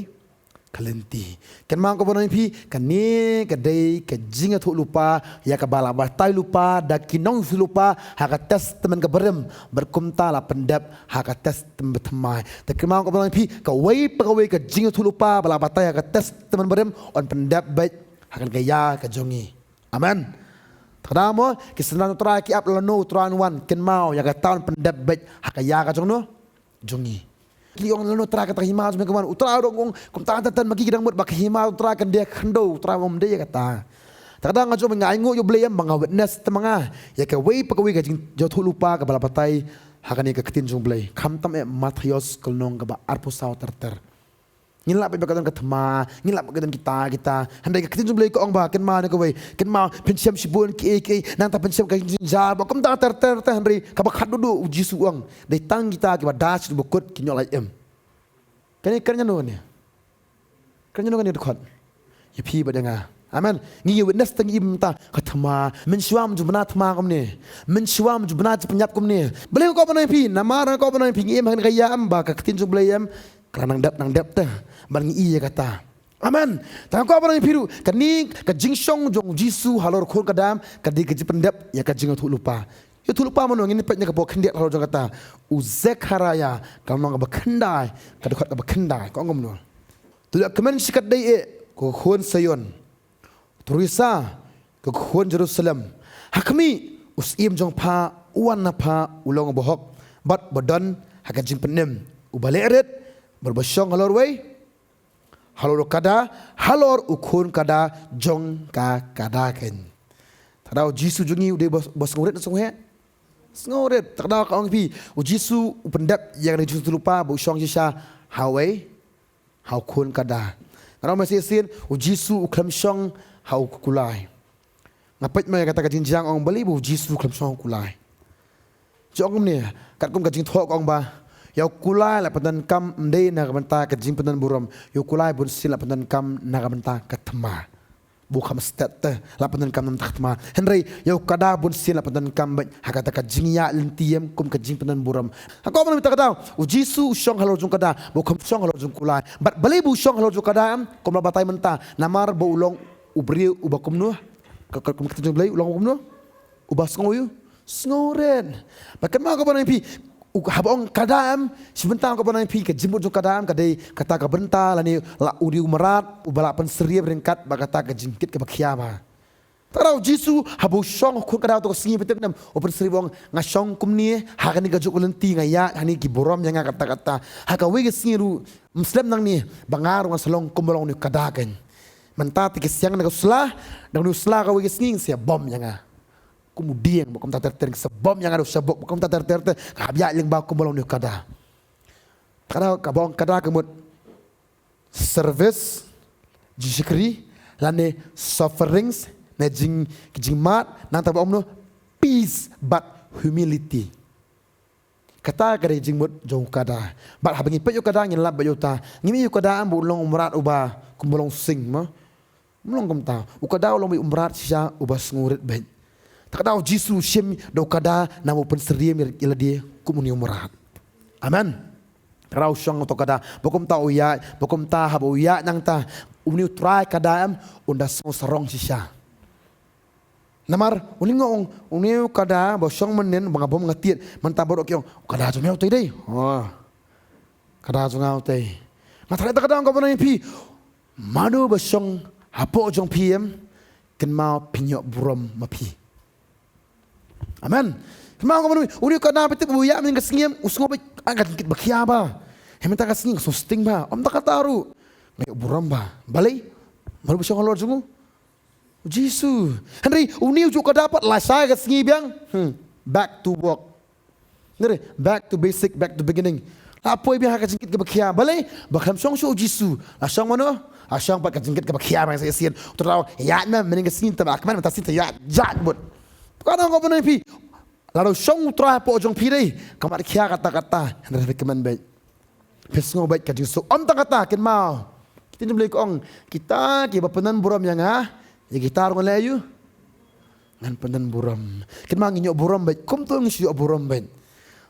ka lynti. Kynmaw ko ban ong ïa phi, kane ka dei ka jingïathuhlypa ïa kaba la batai lypa da ki nongïathuhlypa ha ka Testament kaba rim bad kumta la pyndep ha ka Testament bathymmai. Te kynmaw ko ban ong ïa phi, kawei pa kawei ka jingïathuhlypa ba la batai ha ka Testament barim yn pyndep beit ha kane ka ïa ka jong ngi. Amen. Te ka daw mo, ki synran U Trai ki ap lano U Trai un wan, kynmaw ïa kata yn pyndep beit ha ka ïa ka jong no, jong ngi. Ki ong lano Trai kata ka hima jong me ka wan, U Trai u ong kumta tang tang, ma ki ki dang mut ba ka hima U Trai kan dei khyndew, U Trai um dei ïa kata. Te ka daw nga jong nga ainguh ïa U Blei em ba nga witness te ma nga ïa kawei pa kawei ka jingïathuhlypa kaba la batai ha kane ka ktien jong U Blei. Khamtam eh Mathaios ka lynnong kaba arphew saw ter ter. Ngin lah bad ba ka don ka thma, ngin lah bad ka don kita kita. Hynrei ka ktien jong U Blei ka ong ba kynmaw ne kawei, kynmaw phin shem shibun kiei kiei, nangta phin shem ka jingjynjar, ba kumta ter ter ter, hynrei kaba khatduh duh U Jisu u ong, dei tang kita kiba da shi ba kut kin ïoh lait im. Kane kren ïano kane? Kren ïano kane dkhot? Ïa phi bad ïa nga. Amen. Ngi ïa witness tang ïa mynta ka thma. Mynshuwa ym ju bna thma kumne. Mynshuwa ym ju bna jingpynïap kumne. Balei ko ban ong ïa phi, namar ko ban ong ïa phi ngi im ha kane ka ïa em ba ka ktien jong U Blei em. Ka la nang dep nang dep te ban ngi ïa kata. Amen. Tang ko ban ong ïa phi ruh, kane ka jingshong jong U Jisu halor u khun kada em ka dei ka jingpyndep ïa ka jingïathuhlypa. Ïathuhlypa mano, ngin peit na ka por khyndiat halor jong kata. U Zekhariah ka lynnong kaba khyndai, ka dkhot kaba khyndai, ka ong kumno? To ïa kmen shi katdei eh ko khun Sion. To risa ko khun Jerusalem. Ha khmih, u syiem jong pha u wan na pha u long uba hok bad uba don ha ka jingpynim, uba leh rit bad uba shong halor uwei, halor u kada, halor u khun kada jong ka kada keiñ. Te ka daw U Jisu jong ngi u dei uba, uba sngewrit ne sngewheh? Sngewrit. Te ka daw ka ong ïa phi, U Jisu u pyndep ïa kane ka jingïathuhlypa ba u shong shisha ha uwei, ha u khun kada. Nga ong ma shisien, U Jisu u khlem shong ha u kulai. Nga peit ma ïa kata ka jingjia nga ong balei ba U Jisu u khlem shong ha u kulai. Jong kumne, katkum ka jingthoh ka ong ba ïa u kulai la pyndonkam ym dei na ka bynta ka jingpyndonburom. Ïa u kulai bunsien la pyndonkam na ka bynta ka thma. Ba u kham stet te la pyndonkam na ka bynta ka thma. Hynrei ïa u kada bunsien la pyndonkam beit ha kata ka jingïaid lynti em kum ka jingpyndonburom. Ha ka ban mynta ka daw U Jisu u shong halor jong u kada, ba u kham shong halor jong u kulai. Bad balei ba u shong halor jong u kada em, kum la batai mynta, namar ba u long u briew uba kumno? Ka, ka, kum ka ktien jong U Blei u long uba kumno? Uba sngew ïoh, sngewrit. Ba kynmaw ko ban ong ïa phi, u, haba ong kada em, shi bynta ko ban ong ïa phi ka jingmut jong kada em ka dei kata ka bynta lane la u dei u mrad uba la pynsyriem ryngkat bad kata ka jingkit kaba khia ba. Te ka daw U Jisu haba u shong ha u khun kada ha kato ka sngi, phi tip ne em, u pynsyriem u ong nga shong kumne ha kane kajuh ka lynti, nga ïaid hangne ki burom ïa nga katta katta. Ha kawei ka sngi ruh ym slem nangne ba nga ruh ngan sa long kumba long une u kada keiñ. Mynta te ki siang na ka sla, na une u sla kawei ka sngi ngin sa ïa bom ïa nga. Kum u dieng, ba kumta ter ter, ki sa bom ïa nga da u shabok, ba kumta ter ter te, nga hap ïaid lyngba kumba long une u kada. Te ka daw kaba ong kada ka mut service, jingshakri, lane sufferings, Na jing, ki jingmad, nangta ba ong no, peace bad humility. Kata ka dei jingmut jong u kada. Bad haba ngi peit ïa u kada ngin lap bad ïa uta. Ngim i u kada em ba u long u mrad uba kum ba long sing mo. Um long kumta. U kada u long beit u mrad shisha uba sngewrit beit. Te kata u Jisu u shim da u kada namar u pynsyriem ïa lade kum une u mrad. Amen. Te kata u shong uta u kada. Ba kumta u ïaid, ba kumta haba u ïaid nangta. Une u trai kada em, un da sngew sarong shisha. Namar, une nga ong, une u kada, ba shong mynnin, ba nga bom nga tied, mynta baroh ki ong, u kada jong me utei dei. Oh. Kada jong nga utei. Nga tharai da kada ong ka ban ong ïa phi. Mano ba shong hapoh jong phi em, kynmaw phin ïoh burom ma phi. Amen. Kynmaw ka ban ong, une u kada ba tip ba u ïa mynnin ka sngi em, u sngew ba, ah, ka jingkit ba khia ba. Hynrei mynta ka sngi ka sngewsting ba. Ym da kata ruh. Nga ïoh burom ba. Balei? Mano ba shong halor jong u. U Jisu. Hynrei, une u juh kada pat la shai ka sngi biang. Hmm. Back to work. Hynrei, back to basic, back to beginning. La poi biang ha ka jingkit kaba khia. Balei, ba khlem shong shuh u Jisu. La shong mano? La shong pat ka jingkit kaba khia biang sa shisien. Uta u ïaid mynnin ka sngi te ba kmen mynta sngi te ïaid, ïaid bud. Ka nang ka ban ong ïa phi. Lada u shong u Trai hapoh jong phi dei. Ka mat khia katta katta. Hynrei phi kmen beit. Phi sngew beit ka jingsuk. Ym tang kata, kynmaw. Ka ktien jong U Blei ka ong, kita kiba pyndon burom ïa nga, ïa kita ruh ngan leh aïu? Ngan pyndon burom. Kynmaw, ngin ïoh burom beit, kumto ngin shu ïoh burom beit.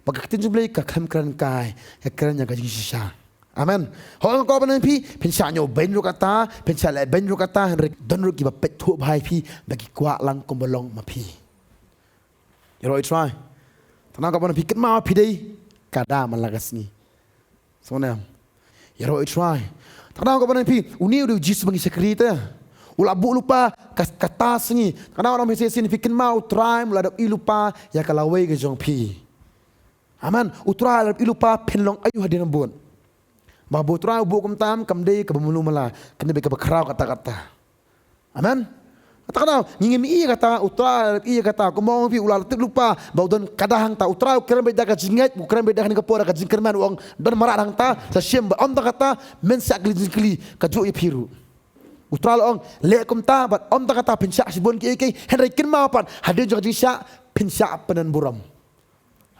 Ba ka ktien jong U Blei ka khlem kren kai, ka kren ïa ka jingshisha. Amen. Hooid, nga kwah ban ong ïa phi, phin shah ñiewbeiñ ruh kata, phin shah lehbeiñ ruh kata, hynrei don ruh kiba peit thuh bha ïa phi, ba ki kwah lang kumba long ma phi. Ïaroh ïa U Trai. Tang nga kwah ban ong ïa phi, kynmaw phi dei kada man la ka sngi. Sngewbha. Ïaroh ïa U Trai. Tang nga kwah ban ong ïa phi, une u dei U Jisu ba ngi shakri te. U la buh lypa ka, kata sngi. Tang nga kwah ban ong ïa phi shisien, phi kynmaw U Trai um la dep ïoh lypa ïa ka lawei ka jong phi. Amen. U Trai la dep ïoh lypa phin long aïu hadien bud. Ba U Trai u buh kumta, kam dei kaba malu mala, kam dei kaba khraw katta katta. Amen. Kata kata, ngi ngim i kata, U Trai i kata, kumba ong phi u la tip lypa ba u don kada hangta, U Trai u kren beit da ka jingngeit, u kren beit da kane ka por da ka jingkyrmen, u ong don mrad hangta, sa shim bad ym tang kata, men shah kylli jingkylli, ka juh ïa phi ruh. U Trai la ong, leh kumta, bad ym tang kata, phin shah shibun kiei kiei, hynrei kynmaw pat, hadien jong ka jingshah, phin shah pyndon burom.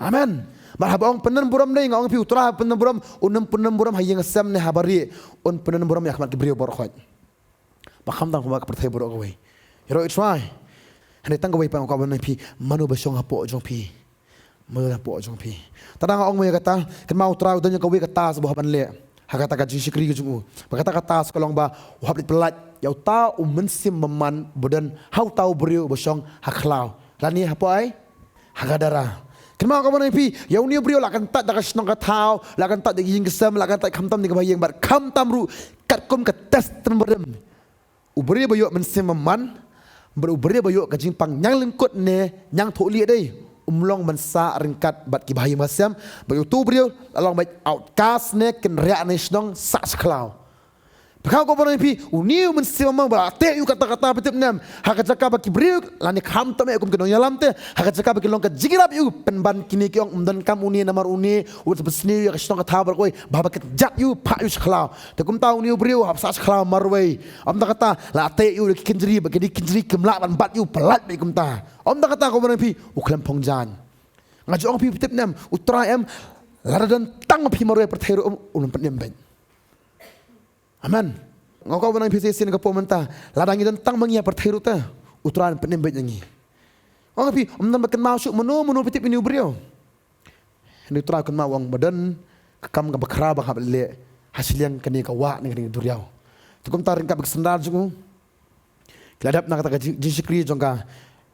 Amen. Bad haba ong pyndon burom dei, nga ong phi U Trai pyndon burom, un ym pyndon burom ha ïing ha sem ne ha barieh, un pyndon burom ïa ka mat ki briew baroh khoit. Ba kham tam ha ka pyrthei baroh kawei. Ïaroh ïa U Trai. Hynrei tang kawei pat nga kwah ban ong ïa phi, mano ba shong hapoh jong phi. Mano hapoh jong phi. Tang nga ong mo ïa kata, kynmaw U Trai u don ïa kawei ka task ba u hap ban leh. Ha kata ka jingshakri ka jong u. Ba kata ka task ka long ba u hap leit pyllait ïa uta u mynsiem bymman ba don ha uta u briew ba shong ha khlaw. Lane hapoh ai? Ha Gadara. Kynmaw ka ban ong ïa phi, ïa une u briew la kyntait da ka shnong ka thaw, la kyntait da ka ïing ka sem, la kyntait khamtam da kaba ha ïing bad khamtam ruh katkum ka test tynbarim. U briew ba ïoh mynsiem bymman, bad u briew ba ïoh ka jingpang ñiang lyngkut ne ñiang thohlieh dei, um long ban sah ryngkat bad kiba ha ïing ba sem, bad utu u briew la long beit outcast ne kynriah ne shnong sah sha khlaw. Phi kynmaw ka ban ong ïa phi, une u mynsiem bymman ba la teh ïa u katta katta, phi tip ne em, ha ka jaka ba ki briew lane khamtam eh kum ki nongïalam te, ha ka jaka ba ki long ka jingïarap ïa u, pynban kine ki ong ym donkam une namar une u sa pynsniew ïa ka shnong ka thaw baroh kawei, ba haba kynjat ïa u phah ïa u sha khlaw. Te kumta une u briew hap sah sha khlaw marwei. Ym tang kata, la teh ïa u da ki kynjri, ba kine ki kynjri kim lah ban bat ïa u, pyllait beit kumta. Ym tang kata ka ban ong ïa phi, u khlem phong jaiñ. Nga ju ong ïa phi, phi tip ne em, U Trai em, lada don tang ma phi marwei ha pyrthei ruh em, un ym pynim beit. Amen. Nga kwah ban ong ïa phi shisien ka por mynta, lada ngi don tang ma ngi ha pyrthei ruh te, U Trai un pynim beit ïa ngi. Ong ïa phi, ym don ba kynmaw shuh mano mano, phi tip, une u briew. Hynrei U Trai u kynmaw, u ong ba don ka kam kaba khraw ba nga hap leh ha shiliang kane ka wah ne kane ka duriaw. Te kumta ryngkat bad ki synran jong u, ki la dep na kata ka jing, jingshakri jong ka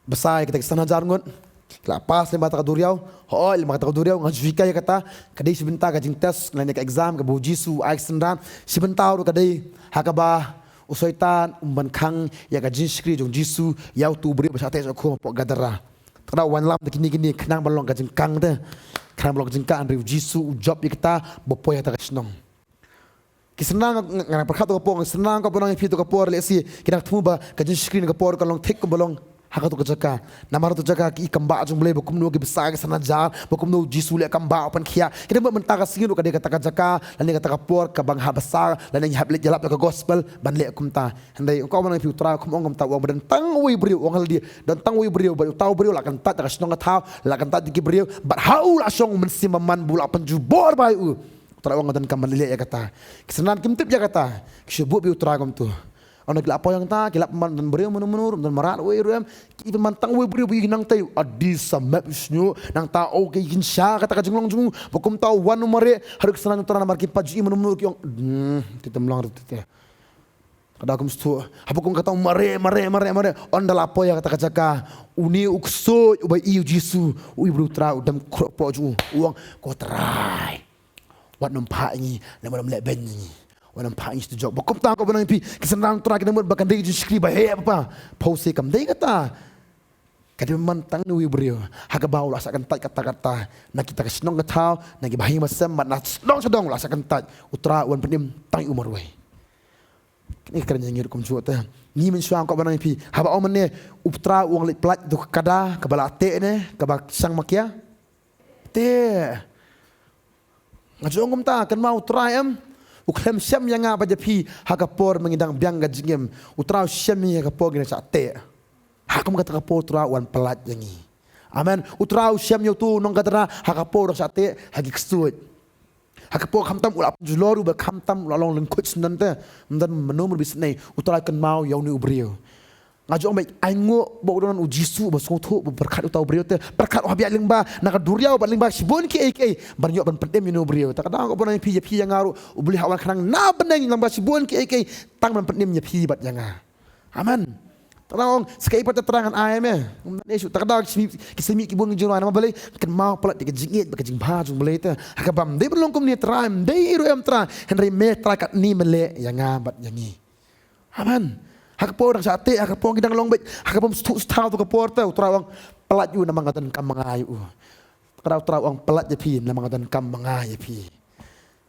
bsa ïa kita ki san hajar ngut. Ki la pass lyngba kata ka duriaw. Hooid, lyngba kata ka duriaw, nga ju hikai ïa kata, ka dei shi bynta ka jingtest lane ka exam kaba U Jisu u ai ki synran. Shi bynta ruh ka dei ha kaba u Soitan um ban khang ïa ka jingshakri jong U Jisu ïa utu u briew ba shah teh shah khum hapoh Gadara. Te u wanlam da kine kine khnang ban long ka jingkang te, khnang ban long ka jingkang, hynrei U Jisu u jop ïa kata ba poi ha kata ka shnong. Ki synran, nga, nga, nga pyrkhat to ka por, ki synran ka por, nga phi to ka por, lehse ki dang thmu ba ka jingshakri na ka por ka long thik kumba long Ha katu ka jaka, namar katu ka jaka ki kam bah jong U Blei, ba kumno ki basa ki san hajar, ba kumno U Jisu u leh kam bah u pynkhia. Ki dang mynta ka sngi ruh ka dei kata ka jaka, lane kata ka por kaba ngi hap basa, lane ngi hap leit ïalap ïa ka gospel, ban leh kumta. Hynrei ong ka, U Blei, phi, U Trai um ong kumta, u ong ba don tang uwei u briew, u ong ha lade, don tang uwei u briew, bad uta u briew la kyntait da ka shnong ka thaw, la kyntait da ki briew, bad ha u la shong u Mynsiem Bymman ba u la pynjubor ba ïa u. U Trai u ong nga donkam ban leh ïa kata. Ki synran kim tip ïa kata. Ki shu buh beit U Trai kumtu. Hynda ki la poi hangta, ki la pynban don briew mano mano ruh, don mrad uwei ruh em. Ki pynban tang uwei u briew ba i nangta, adi sa map shñiuh, nangta, oh, ki kynsha kata ka jinglong jong u, ba kumta u wan u mareh, haduh ki synran U Trai namar kim pat ju i mano mano ruh ki ong, hmm, te tymlong ruh te te. Ka dei kum sdang. Haba kum kata u mareh, mareh, mareh, mareh. Hynda la poi ha kata ka jaka, une u ksuid uba i U Jisu, u i briew, U Trai u dem khroh hapoh jong u. U ong, ko Trai, wat nym phah ïa ngi, lymne ym lehbeiñ ïa ngi. Wat nym phah ïa ngi sha katu ka jok. Ba kumta ko ba nang phi, ki synran U Trai ki dang mut ba kan dei ka jingshakri ba heh, Papa. Phi, se kam dei kata. Ka dei man tang une u briew. Ha kaba u la sah kyntait katta katta, na kita ki shnong ka thaw, na ki bahaïing bahasem, bad na shnong sha dong u la sah kyntait. U Trai u wan pynim tang u marwei. Kane ka kren ïa ngi ruh kumjuh te. Ngi mynshuwa, ko ba nang phi, haba ong mynne, U Trai u ong leit pyllait ïa ka kada kaba la teh ne, kaba shang makia. Te nga ju ong kumta, kynmaw, U Trai em, u khlem shem ïa nga bad ïa phi ha ka por ba ngi dang biang ka jingim. U Trai u shem ïa ngi ha ka por ngi dang shah teh. Ha kum kata ka por U Trai u wan pyllait ïa ngi. Amen. U Trai u shem ïa uto u nongkynrah ha ka por u dang shah teh ha ki ksuid. Ha ka por khamtam u la pynjulor ruh, bad khamtam u la long lyngkhuid syndon te, ym don mano mano ba isynei. U Trai u kynmaw ïa une u briew. Nga ju ong ba ainguh ba u don u Jisu ba sngewthuh ba pyrkhat uta u briew te, pyrkhat u hap ïaid lyngba na ka duriaw bad lyngba shibun kiei kiei ban ïoh ban pynim ïa une u briew. Ta ka daw ko ba nang phi, ïa phi ïa nga ruh U Blei u hap wan khnang na bneng lyngba shibun kiei kiei tang ban pynim ïa phi bad ïa nga. Amen. Ta ka daw ong, sa kaei pat te Trai ngan ai me. Ym don issue. Ta ka daw ki sa mih, ki sa mih ki bun ki jingrwai, namar balei? Kynmaw palat ïa ka jingïeit bad ka jingbha jong U Blei te. Ha kaba ym dei ban long kumne Trai, ym dei ruh em Trai. Hynrei me Trai katne me leh ïa nga bad ïa ngi. Amen. Ha ka por dang shah teh, ha ka por ngi dang long beit, ha ka bym sngewthuh sngewthaw tu ka por te, U Trai u ong, pyllait ïa u namar nga donkam ma nga ïa u. Ta ka daw U Trai u ong, pyllait ïa phi namar nga donkam ma nga ïa phi.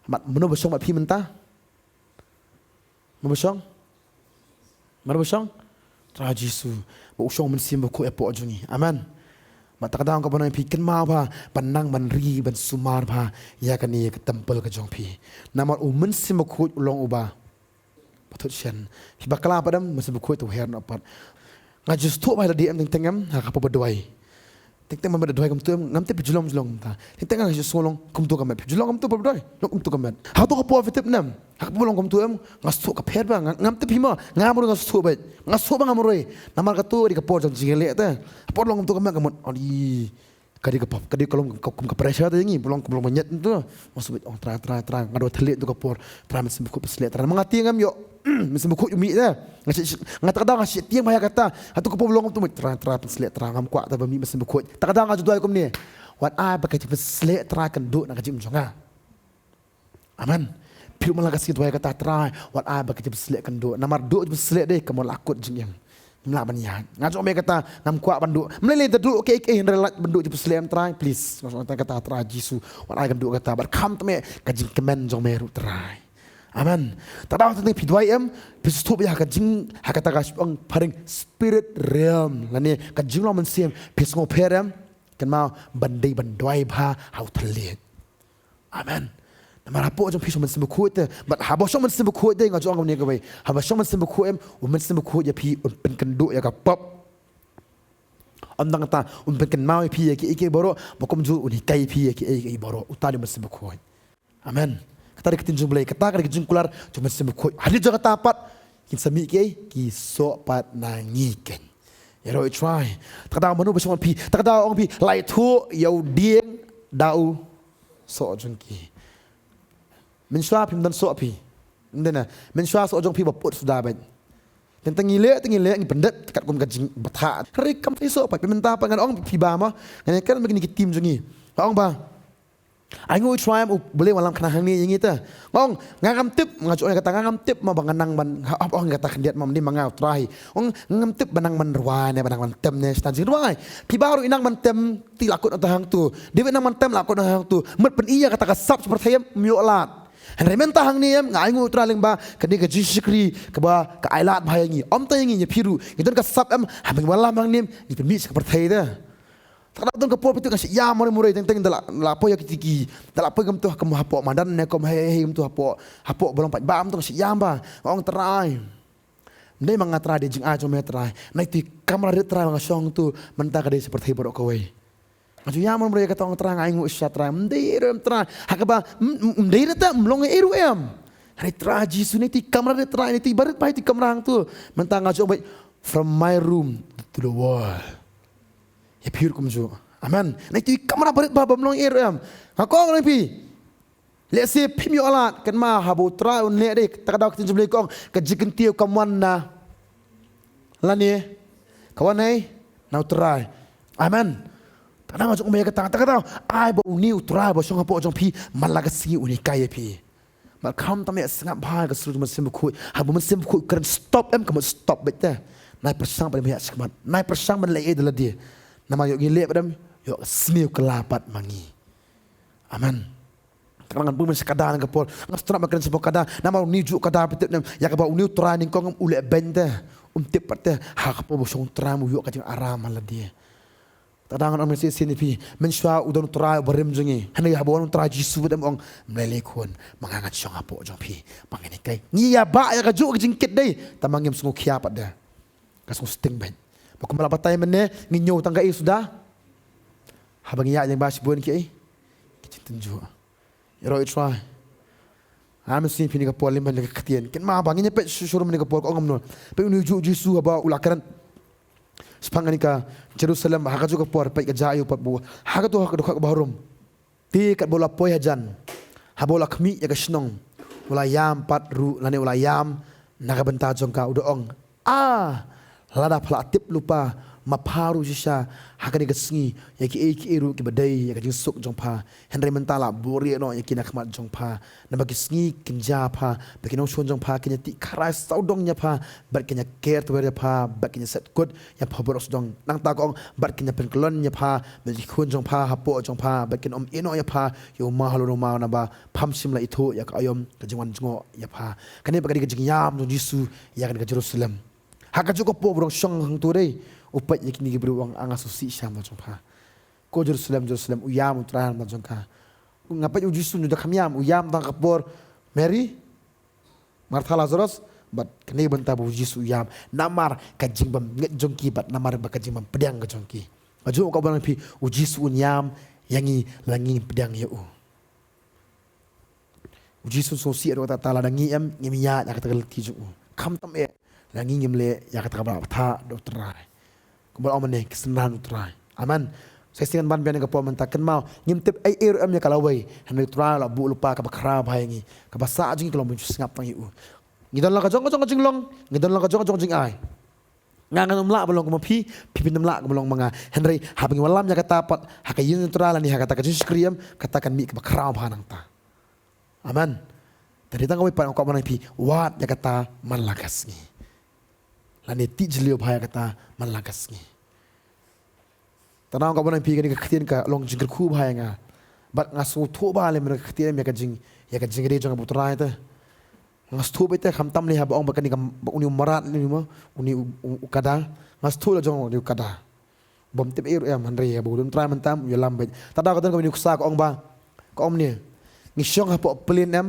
Bad mano ba shong bad phi mynta? Mano ba shong? Mano ba shong? Trai Jisu. Ba u shong u Mynsiem Bakhuid hapoh jong ngi. Amen. Bad ta ka daw ko ba nang phi, kynmaw bha ban nang ban ri ban sumar bha ïa kane ka temple ka jong phi. Namar u Mynsiem Bakhuid u long uba pathut shen. Phi bakla pat em, Mynsiem Bakhuid te u her noh pat. Nga ju sngewthuh bha ïa lade em, teng teng em, ha ka por ba duwai. Teng teng mynba duwai kumtu em, ngam tip phi ju long, ju long kumta. Teng teng nga ju sngewlong kumtu ka met. Phi ju long kumtu ba duwai, long kumtu ka met. Ha kato ka por phi tip ne em, ha ka por ba long kumtu em, nga sngewthuh ka pher bha, nga, ngam tip phi mo, nga marwei nga sngewthuh bha. Nga sngewthuh bha nga marwei. Namar kato ka dei ka por jong jingïaleh te. Ha ka por long kumtu ka met ka mut, adi. Ka dei ka pop, ka dei ka long ka, kum ka pressure te ïa ngi, ba long, ba long ba ñiat tu. Nga sngewbha ong, Trai, Trai, Trai, nga duwai thylliej tu ka por. Trai, Mynsiem Bakhuid pynshlur, Trai. Ma nga tieng em ïoh Mynsiem Bakhuid u mih te. Nga shu, nga ta ka daw nga shu tieng bha ïa kata. Hato ka por ba long kumtu, Trai, Trai, pynshlur, Trai, ngam kwah te ba mih Mynsiem Bakhuid. Ta ka daw nga ju duwai kumne. Wat ai ba ka jingpynshlur Trai kan duh na ka jingim jong nga. Amen. Phi ruh man la ka sngi duwai kata, Trai, wat ai ba ka jingpynshlur kan duh. Namar duh jingpynshlur dei ka mut la kut jingim. Ngim lah ban ïaid. Nga ju ong me kata, ngam kwah ban duh. Ym lei lei da duh kiei kiei, hynrei lait ban duh jingpynshlur em Trai, please. Nga ju ong kata, Trai Jisu, wat ai kan duh kata. Bad kham tmeh ka jingkmen jong me ruh Trai. Amen. Ta ka daw teng teng phi duwai em, phi sngewthuh bha ïa ka jing, ha kata ka ong phareng spirit realm, lane ka jinglong mynsiem, phi sngew pher em. Kynmaw ban dei ban duwai bha ha u thylliej. Amen. Namar hapoh jong phi shong Mynsiem Bakhuid te. Bad haba shong Mynsiem Bakhuid te, nga ju ong kumne kawei. Haba shong Mynsiem Bakhuid em, u Mynsiem Bakhuid ïa phi un pynkynduh ïa ka pop. Ym tang kata, un pynkynmaw ïa phi ïa kiei kiei baroh, ba kumjuh un hikai ïa phi ïa kiei kiei baroh. Uta u dei u Mynsiem Bakhuid. Amen. Kata ka dei ka ktien jong U Blei, kata ka dei ka jingkular jong u Mynsiem Bakhuid. Hadien jong kata pat, kin sa mih kiei, ki soh pat na ngi keiñ. Ïaroh ïa u Trai. Ta ka daw mano ba shong bad phi, ta ka daw ong phi, la ïathuh ïa u dieng da u soh jong ki. Mynshuwa phim don soh phi. Ym dei na, mynshuwa soh jong phi ba put suda beit. Teng teng ngi leh, teng ngi leh, ngi pyndep katkum ka jingbthah. Hynrei kam shym soh pat, phi mynta pat ngan ong phi ba mo. Ngan ïakren bad kine ki team jong ngi. Nga ong ba, ainguh U Trai em, U Blei u wan lam khnang hangne ïa ngi te. Nga ong, nga ngam tip, nga ju ong ïa kata, nga ngam tip mo ba ngan nang ban, ha, ong ïa kata khyndiat mo, mynta ma nga U Trai. Ong, nga ngam tip ba nang ban rwai ne, ba nang ban tem ne, shna jingrwai. Phi baroh i nang ban tem, te la kut na hangto. Dei ba i nang ban tem la kut na hangto. Mut pyni ïa kata ka sap sha pyrthei em, ym ïoh lad. Hynrei mynta hangne em, nga ainguh Trai lyngba kane ka jingshakri kaba ka ailad bha ïa ngi. Ym tang ïa ngi, ïa phi ruh. Ngi don ka sap em, haba ngi wallam hangne em, ngi pynmih sha ka pyrthei te. Te ka don ka por phi tip nga shah ïam, murei murei teng teng da la, la poi ïa ki tiki, da la poi kumto ha, kum hapoh madan ne kum hei hei kumto hapoh, hapoh ba long paidbah kumto nga shah ïam bha. Nga ong Trai, ym dei ma nga Trai, dei jingai jong me Trai. Nai tu i kamra rit Trai ba nga shong tu, mynta ka dei sha pyrthei baroh kawei. Nga ju ïam murei murei, kata ong Trai, nga ainguh shisha Trai, ym dei ruh em Trai. Ha kaba ym, ym, ym dei ruh te, ym long ei ruh em. Hynrei Trai Jisu, nai tu i kamra rit Trai, nai tu i barit bha, tu i kamra hangtu. Mynta nga ju ong beit, from my room to the world. Ïa phi ruh kumjuh. Amen. Nai tu i kamra barit bha, bym long ei ruh em. Nga kwah ong ïa phi, lehse phim ïoh lad, kynmaw haba u Trai un leh de, kata ka daw ka ktien jong U Blei ka ong, ka jingkyntiew kam wan na lane ka wan ei na u Trai. Amen. Kata nga jong me kata, kata, kata. Ai ba une u Trai ba shong hapoh jong phi man la ka sngi un hikai ïa phi. Bad khamtam ïa sngap bha ka sur jong u Mynsiem Bakhuid. Haba u Mynsiem Bakhuid u kren stop em, ka mut stop beit te. Nai pyrshang pat ïa shakhmat. Nai pyrshang ban leh ei da lade. Namar ïoh ngi leh pat em, ïoh ka sniew kylla pat ma ngi. Amen. Te ngan bun mynta sha ka da na ka por. Nga sngewthuh ba kren shaphang ka da. Namar une u juh ka da, phi tip ne em, ïa kaba une u Trai nyngkong em u leh beiñ te. Um tip pat te ha ka por ba shong u Trai em u ïoh ka jingaram ha lade. Te da ngan ong mynshisha ïa phi, mynshuwa u don u Trai uba rim jong ngi. Hynrei haba wan u Trai Jisu pat em u ong, ym lei lei khun, ma nga ngan shong hapoh jong phi. Ma nga ngi kai. Ngi ïa bah ïa kajuh ka jingkit dei. Tangba ngim sngewkhia pat de. Ka sngewsting beit. Ba kumba la batai mynne, ngi ñiew tang kaei suda? Haba ngi ïaid lyngba shibun kiei? Ki jingtynjuh. Ïaroh ïa u Trai. Nga mynsiem phi kane ka por lem ban leh ka ktien. Kynmaw ba ngin ïa peit shuh shuh ruh kane ka por ka ong kumno. Peit une u juh u Jisu haba u la kren shaphang kane ka Jerusalem, ha kajuh ka por peit ka jia aïu pat ba u, ha kato ha ka dkhot kaba harum. Te katba u la poi hajan, haba u la khmih ïa ka shnong, u la ïam pat ruh lane u la ïam na ka bynta jong ka, u da ong, A, lada pha la tip lypa ma pha ruh shisha ha kane ka sngi ïa kiei kiei ruh kiba dei ïa ka jingsuk jong pha, hynrei mynta la buhrieh noh ïa ki na khmat jong pha. Naba ki sngi kin jia ha pha, ba ki nongshun jong pha kin ïa tih kharai sawdong ïa pha, bad kin ïa ker twer ïa pha, bad kin ïa set kut ïa pha baroh sawdong. Nangta ka ong, bad kin ïa pynkyllon ïa pha bad ki khun jong pha hapoh jong pha, bad kin ym ïehnoh ïa pha ïa u maw halor u maw, naba pham shym la ithuh ïa ka aïom ka jingwan jngoh ïa pha. Kane pat ka dei ka jingïam jong u Jisu ïa kane ka Jerusalem. Ha kajuh ka por ba u dang shong hangto dei, u peit ïa kine ki briew, u ong, A, nga sngewsih sha ma jong pha. Ko Jerusalem, Jerusalem, u ïam u Trai ha ma jong ka. Nga peit u Jisu u da kham ïam, u ïam tang ka por Mary, Martha, Lazarus, bad kane ka bynta ba u Jisu u ïam. Namar ka jingbym ngeit jong ki bad namar ba ka jingbym pdiang ka jong ki. Kajuh ka bynta phi, u Jisu un ïam ïa ngi la ngim pdiang ïa u. U Jisu u sngewsih ïa kata, lada ngi em, ngim ïaid ïa kata ka lynti jong u. Khamtam eh, la ngi ngim leh ïa kata kaba la bthah da u Trai. Kumba la ong mynne, ki synran u Trai. Amen. Sa shisien ngan ban biang ïa ka por mynta, kynmaw, ngim tip ei ei ruh em ïa ka lawei. Hynrei u Trai u la buh lypa kaba khraw bha ïa ngi. Kaba sah jong ngi ka long ban shu sngap tang ïa u. Ngi don la ka jong ka jong ka jinglong, ngi don la ka jong ka jong ka jingai. Nga ngan ym lah ban long kum ma phi, phi phin ym lah ban long kum ma nga. Hynrei haba ngi wallam ïa kata pat ha ka ïing u Trai lane ha kata ka jingshakri em, kata kan mih kaba khraw bha nangta. Amen. Te dei tang kawei pat nga kwah ban ong ïa phi, wad ïa kata man la ka sngi. Lane tih jylliew bha ïa kata man la ka sngi. Te nga kwah ban ong ïa phi kane ka ktien ka long jingkyrkhu bha ïa nga. Bad nga sngewthuh bha lem ïa ka ktien ïa ka jing, ïa ka jingïadei jong nga bad u Trai te. Nga sngewthuh bha te khamtam lei haba ong ba kane ka, ba une u mrad lei ma, une u, u, u kada. Nga sngewthuh la jong une u kada. Bym tip ei ruh em, hynrei haba u don u Trai mynta u ïalam beit. Te da ka don kawei ka nuksa ka ong ba, ka ong ne, ngi shong hapoh plane em,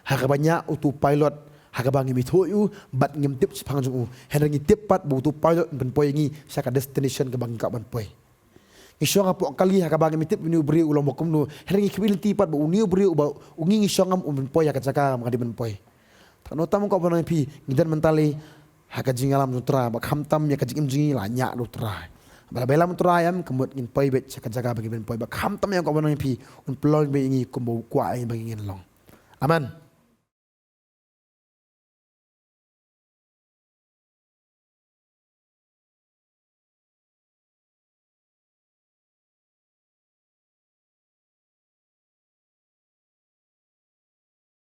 ha kaba ñiah uto u pilot, ha kaba ngim ithuh ïa u bad ngim tip shaphang jong u. Hynrei ngi tip pat ba uto u pilot un pynpoi ïa ngi sha ka destination kaba ngi kwah ban poi. Ngi shong hapoh kali ha kaba ngim tip une u briew u long ba kumno. Hynrei ngi khmih lynti pat ba une u briew uba u ngi ngi shong em un pynpoi ha ka jaka ba nga dei ban poi. Te kano tam nga kwah ban ong ïa phi, ngi don mynta lei ha ka jingïalam jong u Trai, ba khamtam ïa ka jingim jong ngi la ñiah da u Trai. Ba la ïalam u Trai em, ka mut ngin poi beit sha ka jaka ba ngin poi, ba khamtam ïa nga kwah ban ong ïa phi, un pynlong beit ïa ngi kumba u kwah ïa ngi ba ngin long. Amen.